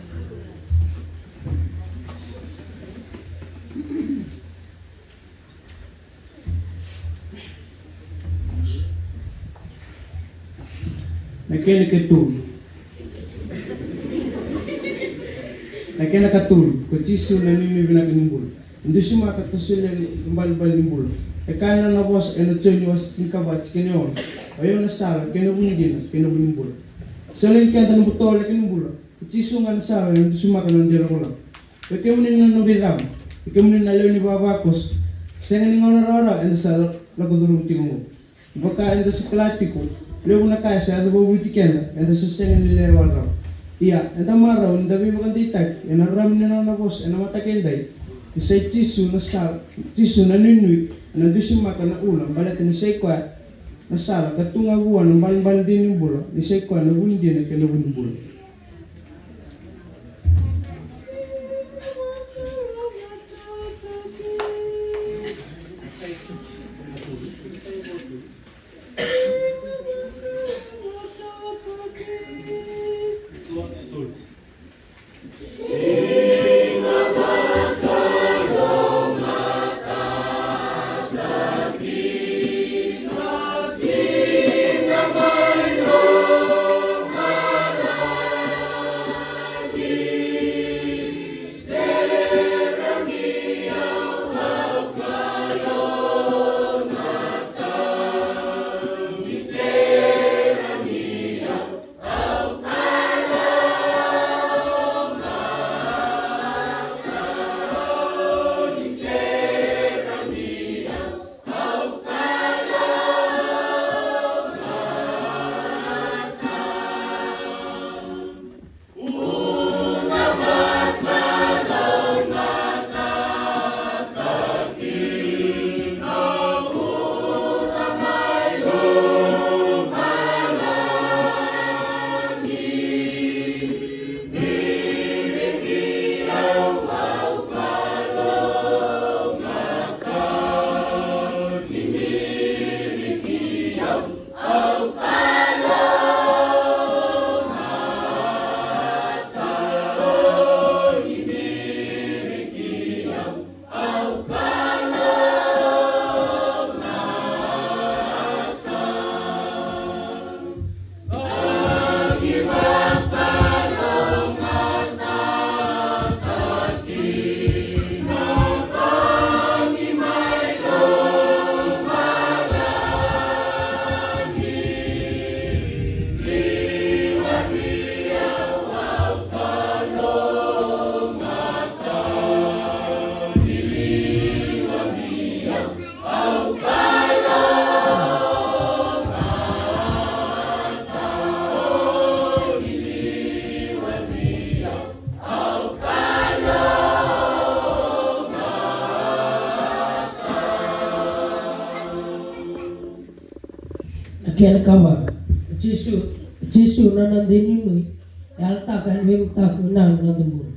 Na kena ikatolu. Na kena ikatolu, ko Jisu na inuinui vinaka ni bula. E dusimaka ka solia na ibalebale ni bula. E kaya na nona vosa ena Joni wase tinikava, tikina e ono: O yau na sala kei na vu ni dina kei na vu ni bula. Solia vei keda na butolaki ni bula. Ko Jisu ga na sala ena dusimaka na noda ilakolako. Vei kemuni na noqu icaba, vei kemuni na lewe ni vavakoso, sega ni gauna rawarawa eda sa lako curuma tiko qo. Vaka eda sa kila tiko, levu na ka e sa yaco vakavuti keda eda sa sega ni lewa rawa. Ia eda marau ni da veivakadeitaki ena rarama ni nona vosa ena mataka edai, ni sa i Jisu na sala, Jisu na inuinui ena dusimaka na ula, baleta ni sa i koya na sala, ka tu ga vua na ibalebale dina ni bula, ni sa i koya na vu ni dina kei na vu ni bula. Na kena ikava, Jisu, Jisu na noda inuinui e yalataka ena veimataka vinaka ni noda bula.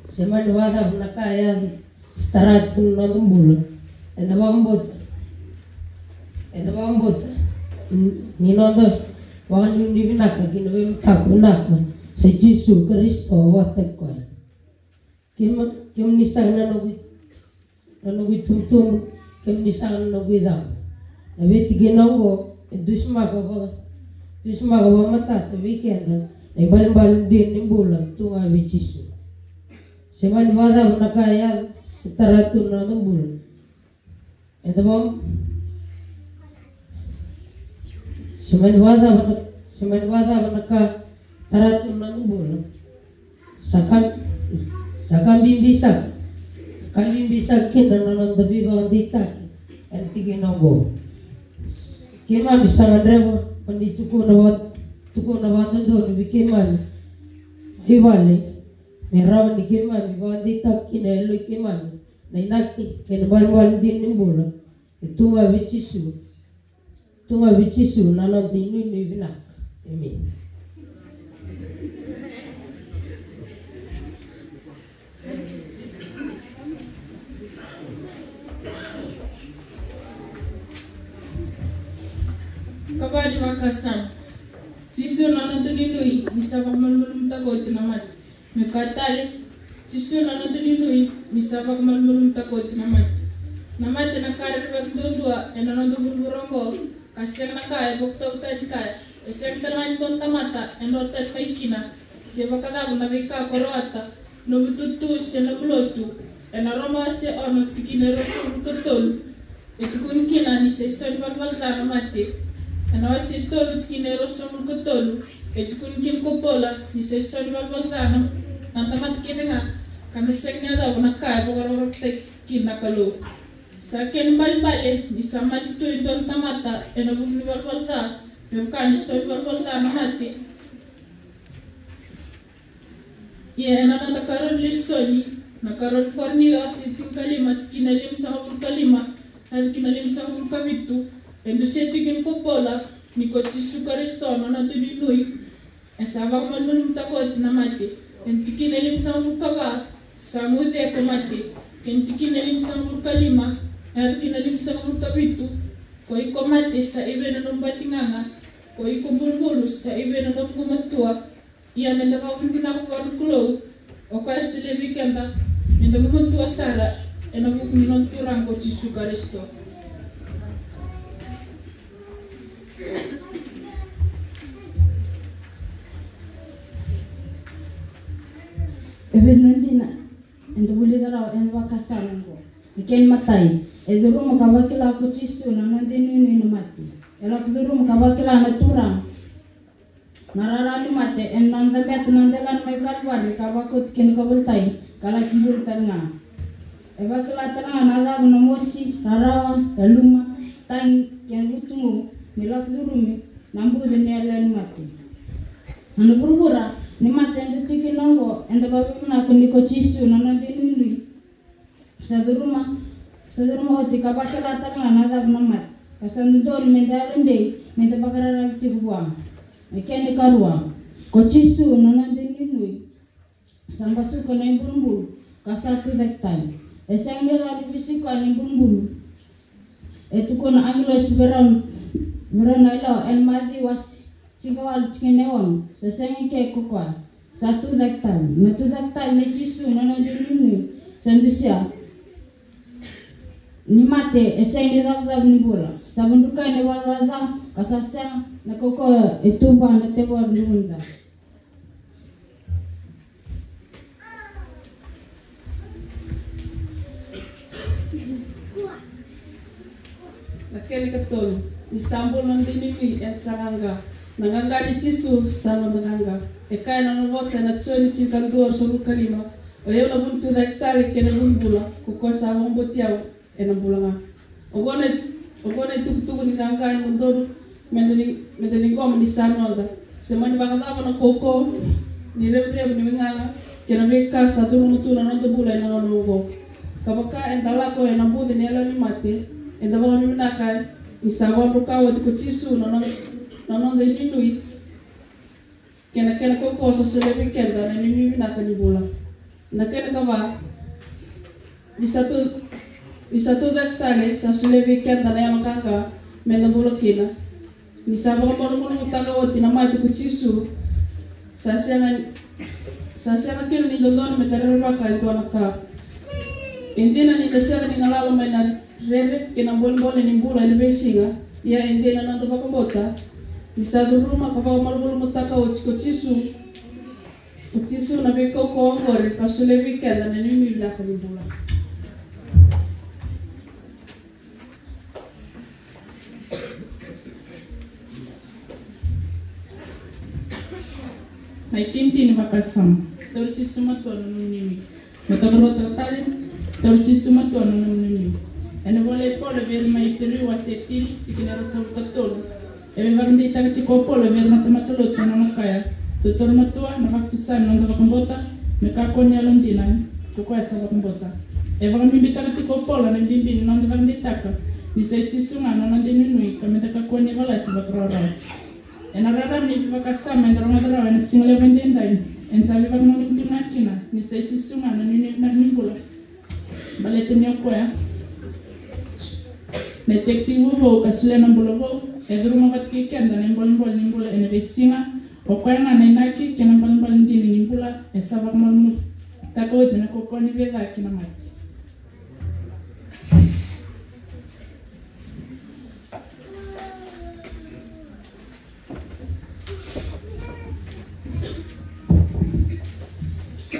Se mani vakacava na ka e yaco se tara tu na noda bula, eda vakabauta, eda vakabauta ni noda vakanuinui vinaka ki na veimataka vinaka sa i Jisu Karisito vakataki koya. Kema, kemuni saka na noqu, na noqu itubutubu, kemuni saka na noqu icaba. Na veitikina oqo e dusimaka vaka, dusimaka vakamatata vei keda na ibalebale dina ni bula tu ga vei Jisu. Se mani vakacava na ka e yaco se tara tu na noda bula, eda vaka, se mani vakacava na, se Se mani vakacava na ka tara tu na noda bula? Sa ka, sa ka bibi saka, sa ka bibi saka kina na noda veivakadeitaki ena tikina oqo. Keimami sa gadreva mo ni tukuna vaka, tukuna vakadodonu vei keimami mai vale, me rawa ni keimami vakadeitaka kina e yaloi keimami na inaki kei na malumalumu dina ni bula. E tu ga vei Jisu. Tu ga vei Jisu na noda inuinui vinaka. Emeni. Kavadi vakasama. Jisu na noda inuinui, ni sa vakamalumalumutaka oti na mate. Me kaya tale, Jisu na noda inuinui, ni sa vakamalumalumutaka oti na mate. Na mate na ka rerevaki duadua ena noda vuravura oqo, ka sega na ka e vakatau tani kaya. E sega tale ga ni dua na tamata e dro tani mai kina, se vakacava na veika ko rawata, nomu itutu se nomu lotu. Ena Roma wase ono tikina e ruasagavulu ka tolu, e tukuni kina ni sa isau ni valavala ca na mate. Ena wase tolu tikina e ruasagavulu ka tolu, e tukuni kina ko Paula ni sa isau ni valavala ca na, na tamata kece ga, ka da sega ni yacova na ka e vakarokorokotaki kina na Kalou. Sa kena ibalebale ni sa mate tu e dua na tamata ena vuku ni valavala ca, me vaka ni isau ni valavala ca na mate. Ia ena noda karua ni lesoni, na karua ni Korinica wase tinikalima, tikina e limasagavulu ka lima, yaco ki na limasagavulu ka vitu, e dusia tiko kina ko Paula ni ko Jisu Karisito na noda inuinui, e sa vakamalumalumutaka oti na mate. Ena tikina e limasagavulu ka va, sa guce ko mate. Kei na tikina e limasagavulu ka lima, yaco ki na limasagavulu ka vitu, ko iko mate, sa i vei na nomu bati gaga? Ko iko bulubulu, sa i vei na nomu gumatua? Ia me da vakavinavinaka vua na Kalou, o koya e solia vei keda me da gumatua sara ena vuku ni noda Turaga ko Jisu Karisito. E vica na dina eda vulica rawa ena vakasama oqo. Na kena imatai, e curuma ka vakila ko Jisu na noda inuinui na mate. E lako curuma ka vakila na Turaga na rarawa ni mate ena nona cabeta na delana mai Kalivari ka vakoti kina ka volitaki, ka laki bula tale ga. E vakila tale ga na cava na mosi, rarawa, yaluma, tagi kei na vutugu me lako curumi na buca ni yaloyalo ni mate. Ena vuravura ni mate eda tiko kina oqo, eda vakavinavinaka ni ko Jisu na noda inuinui. Sa curuma, sa curuma oti ka vakila tale ga na cava na mate. Ka sa dodonu me da yalodei, me da vakararavi tiko vua. Na kena ikarua, ko Jisu na noda inuinui, sa basuka na ibulubulu ka sa tucake tale. E sega ni rawa ni veisiko na ibulubulu. E tukuna na agilosi vei rau, vei rau na yalewa ena Maciu wase tinikawalu, tikina e ono, sa sega eke ko koya, sa tucake tale. Na tucake tale nei Jisu na noda inuinui sa dusia ni mate e sega ni cavucavu ni bula. Sa vakadrukai na ivalavala ca, ka sa sega na kaukauwa e tu vua na tevoro ni vunica. Na kena ikatolu, ni sa bula na noda inuinui, eda sa qaqa. Na qaqa nei Jisu sa noda qaqa. E kaya na nona vosa ena Joni tinikadua, ruasagavulu ka lima: O yau na vu ni tucake tale kei na vu ni bula, ko koya sa vakabauti au ena bula ga. Oqo na, oqo na itukutuku ni qaqa e dodonu meda ni, meda ciqoma ni sa noda. Se mani vakacava na kaukauwa ni revurevu ni waigaga kei na veika sa curuma tu na noda bula ena gauna oqo. Ka vaka eda lako ena buca ni yaloyalo ni mate, eda vakavinavinaka ni sa vakadruka oti ko Jisu na noda, na noda inuinui. Kei na kena kaukauwa sa solia vei keda na inuinui vinaka ni bula. Na kena ikava, ni sa tu, ni sa tucake tale, sa solia vei keda na yalo qaqa meda bula kina. Ni sa vakamalumalumutaka oti na mate ko Jisu, sa sega, sa sega kina ni dodonu meda rerevaka e dua na ka. E dina ni da sega ni galala mai na rere kei na bolebole ni bula ena veisiga, ia e dina na noda vakabauta ni sa curuma ka vakamalumalumutaka oti ko Jisu, ko Jisu na veikaukauwa oqori, ka solia vei keda na inuinui vinaka ni bula. Na itinitini vakasama. Tauri Jisu matua na nomu inuinui. Mataka rua tale, tauri Jisu matua na nomu inuinui. Ena ivola i Paula vei ira mai Iperiu wase e tini, tikina e ruasagavulu ka tolu. E veivakadeitaka tiko o Paula vei ira na tamata lotu, ena nona kaya, tautauri matua na vakatusa ni noda vakabauta, me kakua ni yalodina ko koya sa vakabauta. E vakabibitaka tiko o Paula na bibi ni noda vakadeitaka ni sa i Jisu ga na noda inuinui, ka meda kakua ni yavalati vakarawarawa. Ena rarama ni veivakasama eda rogoca rawa ena siga levu edaidai, eda sa veivakananumi tiko ga kina ni sa i Jisu ga na inuinui vinaka ni bula. Baleta ni o koya na itekitekivu vou ka solia na bula vou, e curuma vata kei keda na ibolebole ni bula ena veisiga. O koya ga na inaki kei na ibalebale dina ni bula, e sa vakamalumalumutaka oti na kaukauwa ni veica kei na mate.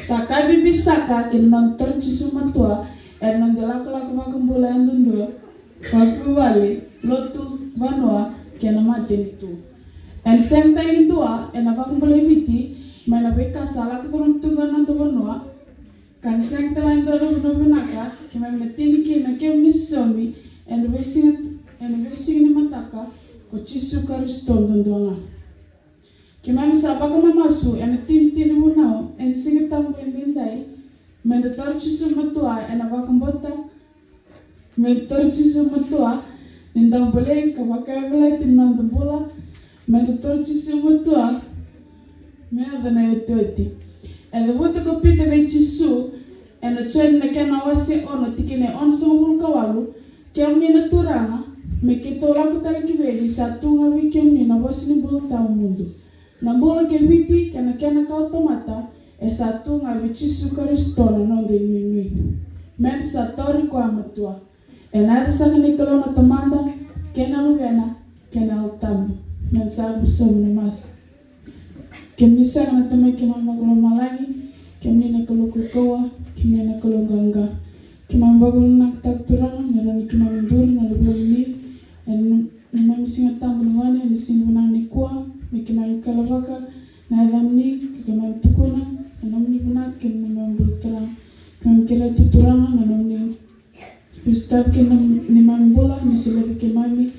Sa ka bibi saka ki na noda tauri Jisu matua ena noda ilakolako vakabula yadudua, vakavuvale, lotu, vanua, kei na matanitu. Ena sega tale ni dua ena vakabulai Viti mai na veika sa lako curuma tu ga na noda vanua. Ka ni sega tale ni dua na vanua vinaka, keimami na tini kina na kemuni somi ena veisiga, ena veisiga ni mataka, ko Jisu Karisito duadua ga. Keimami sa vakamamasu ena itinitini vunau ena Siga Tabu edaidai, meda tauri Jisu matua ena vakabauta, me tauri Jisu matua me dau bolei ka vakayavalati na noda bula, me tauri Jisu matua me yaco na iotioti. E cavuta ko Pita vei Jisu ena Joni na kena wase ono, tikina e onosagavulu ka walu, kemuni na Turaga, me keitou lako tale ki vei ni sa tu ga vei kemuni na vosa ni bula tawamudu. Na bula kei Viti kei na kena kawatamata e sa tu ga vei Jisu Karisito na noda inuinui. Meda sa tauri koya matua. Ena yaca saka ni Kalou na Tamada, kei na Luvena, kei na Yalo Tabu. Meda sa yaco sobu na masu. Kemuni saka na Tamai keimami vakalomalagi, kemuni na Kalou kaukauwa, kemuni na Kalou qaqa. Keimami vakavinavinakataka Turaga na rawa ni keimami duri na luvemuni ena neimami Siga Tabu ni gone ena siga vinaka nikua, me keimami kailavaka na yacamuni, ka keimami tukuna na nomuni vinaka kei na neimami bula Turaga. Keimami kerea tu Turaga na nomuni veisotari kei na neimami bula, ni solia vei keimami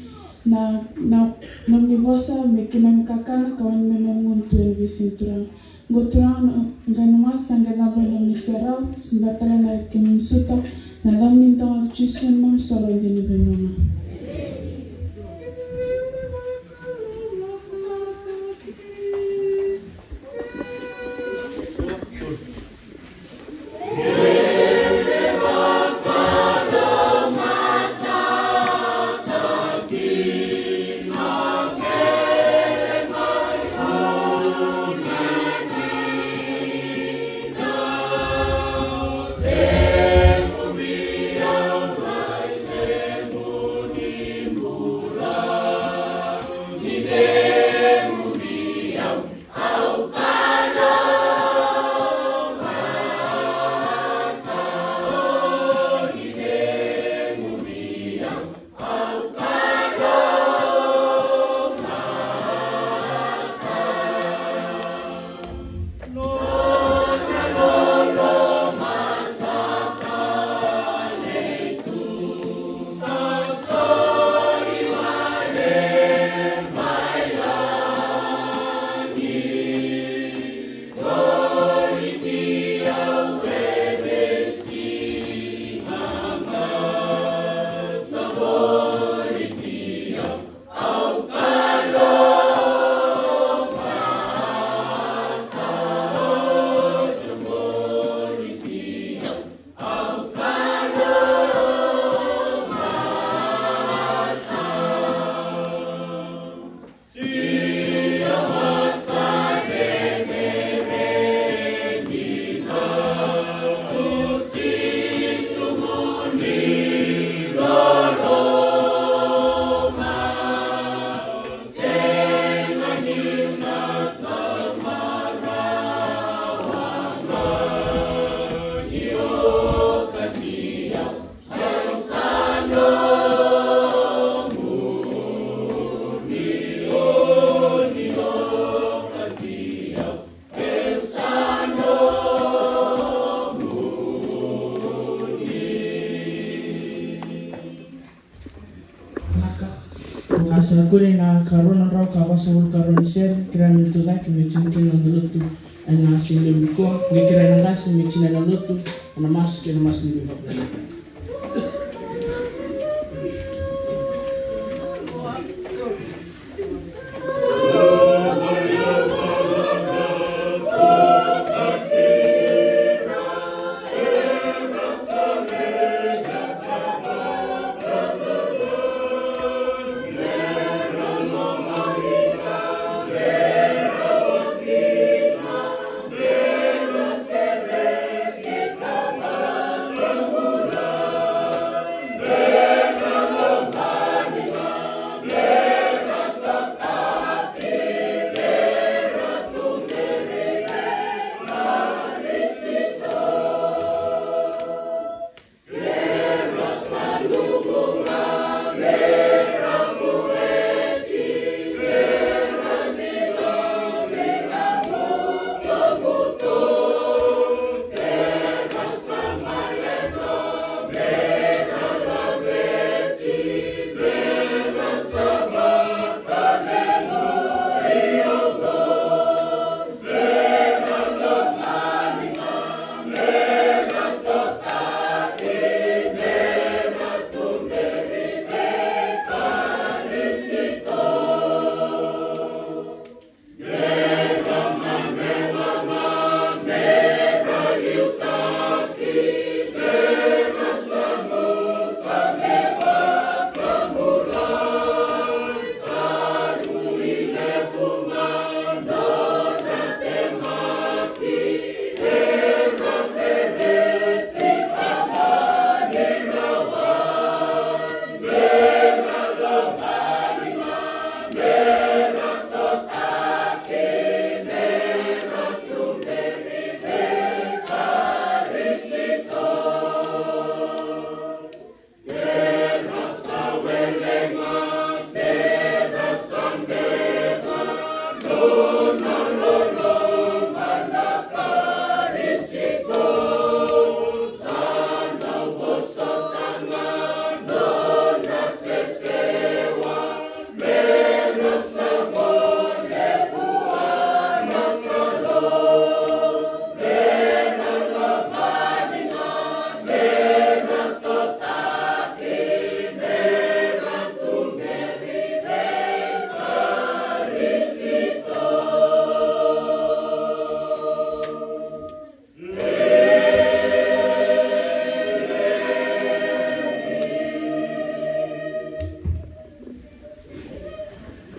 na, na nomuni vosa me keimami kakana ka wani me neimami gunu tu ena veisiga Turaga. Qo Turaga na qai na masu sa qai cava ena nomuni serau, sa dua tale na keimami suta, na yacamuni doga ko Jisu na neimami soro dina vei neimami. Ka sa kune na karua na drau ka vasagavulu karua ni sere, kerea me tucake me tini kina na lotu ena siga levu nikua, me kerea na qase me tini na lotu, ena masu kei na masu ni veivakarau.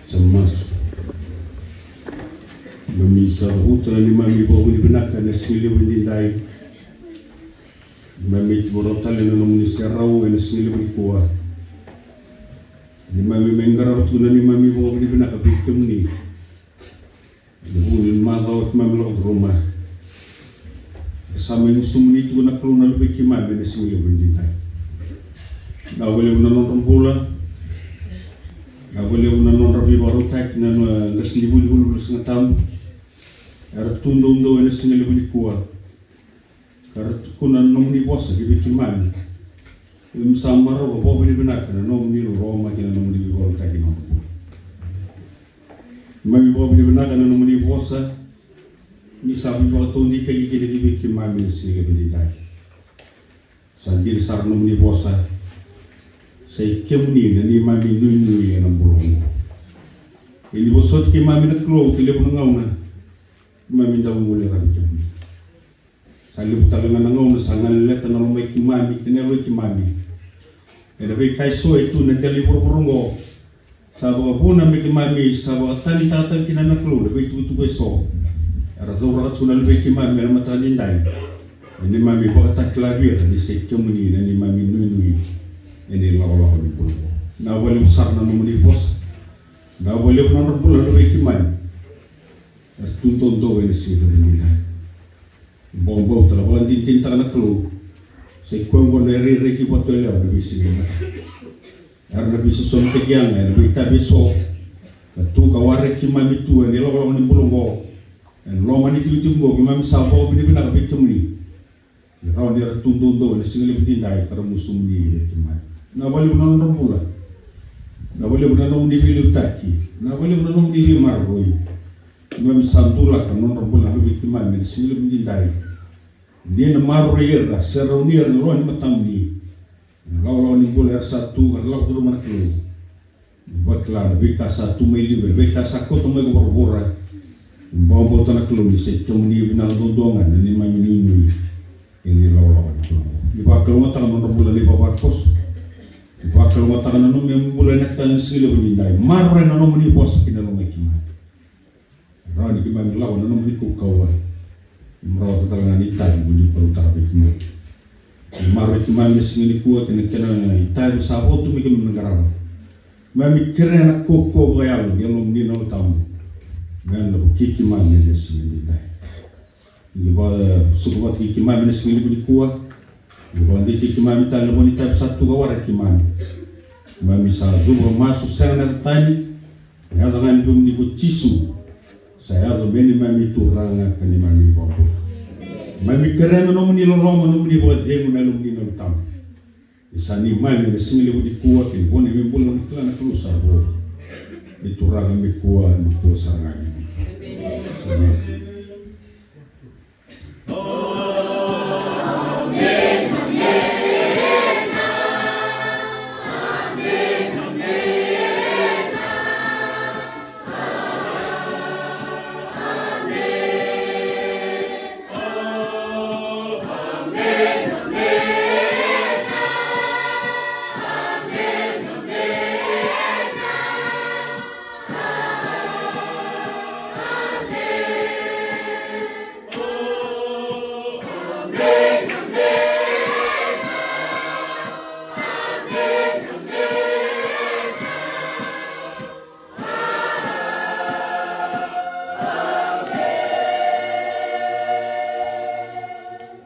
Sa masu. Keimami sa cavuta na neimami vakavinavinaka ena siga levu edaidai. Keimami tiko rawa tale ena nomuni serau ena siga levu nikua. Keimami mai qarava tu na neimami vakavinavinaka vei kemuni. Ena vuku ni macawa keimami lako curuma, sa mai gusumuni tiko na Kalou na luvei keimami ena siga levu edaidai. Vinaka vakalevu na nodra bula. Vinaka vakalevu na nodra veivakarautaki na, na qasenivuli, vulavula Sigatabu. Era tu doudou ena siga levu nikua. Ka ra tukuna na nomuni vosa ki vei keimami. Keimami sa marau ka vakavinavinaka na nomuni loloma kei na nomuni veivakarautaki na nomuni bula. Keimami vakavinavinaka na nomuni vosa. Ni sa veivakataudeitaki kina ki vei keimami ena siga levu edaidai. Sa dina sara na nomuni vosa. Sa i kemuni na neimami nuinui ena bula oqo. Ia ni vosoti keimami na Kalou ki levu na gauna, keimami dau guilecavi kemuni. Sa levu tale ga na gauna sa galeleta na lomai keimami kei na yaloi keimami ena veika eso e tu ena dela ni vuravura oqo. Sa vakavuna me keimami sa vakatanitaka tale kina na Kalou na veitukutuku eso era cauraka tu na luvei keimami ena mataka edaidai. Ena neimami vakatakila vei ira ni sa i kemuni na neimami nuinui ena ilakolako ni bula oqo. Vinaka vakalevu sara na nomuni vosa. Vinaka vakalevu na nodra bula na luvei keimami. Era tu doudou ena siga levu edaidai. Vakabauta, vakadinadinataka na Kalou, sa i koya oqo na irairai kei vatu yalewa ena veisiga ni mataka. Era na veisosomitaki yaga ena veitavi eso ka tu ka waraki keimami tu ena ilakolako ni bula oqo. Ena loma ni tikotiko oqo keimami sa vakavinavinaka vei kemuni. Ni rawa ni ra tu doudou ena siga levu edaidai ka ra gusumuni vei keimami. Vinaka vakalevu na nodra bula. Vinaka vakalevu na nomuni veiliutaki, vinaka vakalevu na nomuni veimaroroi. Keimami sa dulaka na nodra bula na luve i keimami ena siga levu nidai. Ni na maroroi ira, serauni ira ena loma ni matamuni. Ena lawalawa ni bula era sa tu ka ra lako curuma na Kalou. Ni vakila na veika sa tu mai liu, na veika sa koto mai ko vuravura. Ni vakabauta na Kalou ni sa i kemuni vinaka duadua ga na neimami nuinui. Ena lawalawa ni bula oqo. Ni vakalougatataka na nodra bula na ivavakoso. Ni vakalougatataka na nomuni bula ena kena siga levu nidai. Maroroi na nomuni vosa ki na loma i keimami. Rawa ni keimami lako ena nomuni kaukauwa. Ni rawata tale ga na itavi mo ni vakarautaka vei keimami. Ni maroroi keimami ena siga nikua kei na kena itavi sa votu me keimami na qarava. Keimami kerea na kaukaua vakayalo ni Yalomuni na Yalo Tabu me na vukei keimami ena siga nidai. Ni vakasuka vata kei keimami ena siga levu nikua. Ni vakadeitaki keimami tale na vua ni itavi sa tu ka waraki keimami. Keimami sa cuva masu sega na yaca tani. Na yaca ga ni Luvemuni ko Jisu sa yaco me neimami Turaga ka neimami iVakabula. Keimami kerea na nomuni loloma, nomuni vakacegu, na Yalomuni na Yalo Tabu. Ni sa neimami ena siga levu nikua kei na vo neimami bula, ni kila na Kalou sa vo. Ni Turaga me kua, me kua sara ga. Emeni.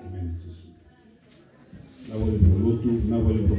Emeni, Jisu. Vinaka vakalevu na lotu, vinaka vakalevu na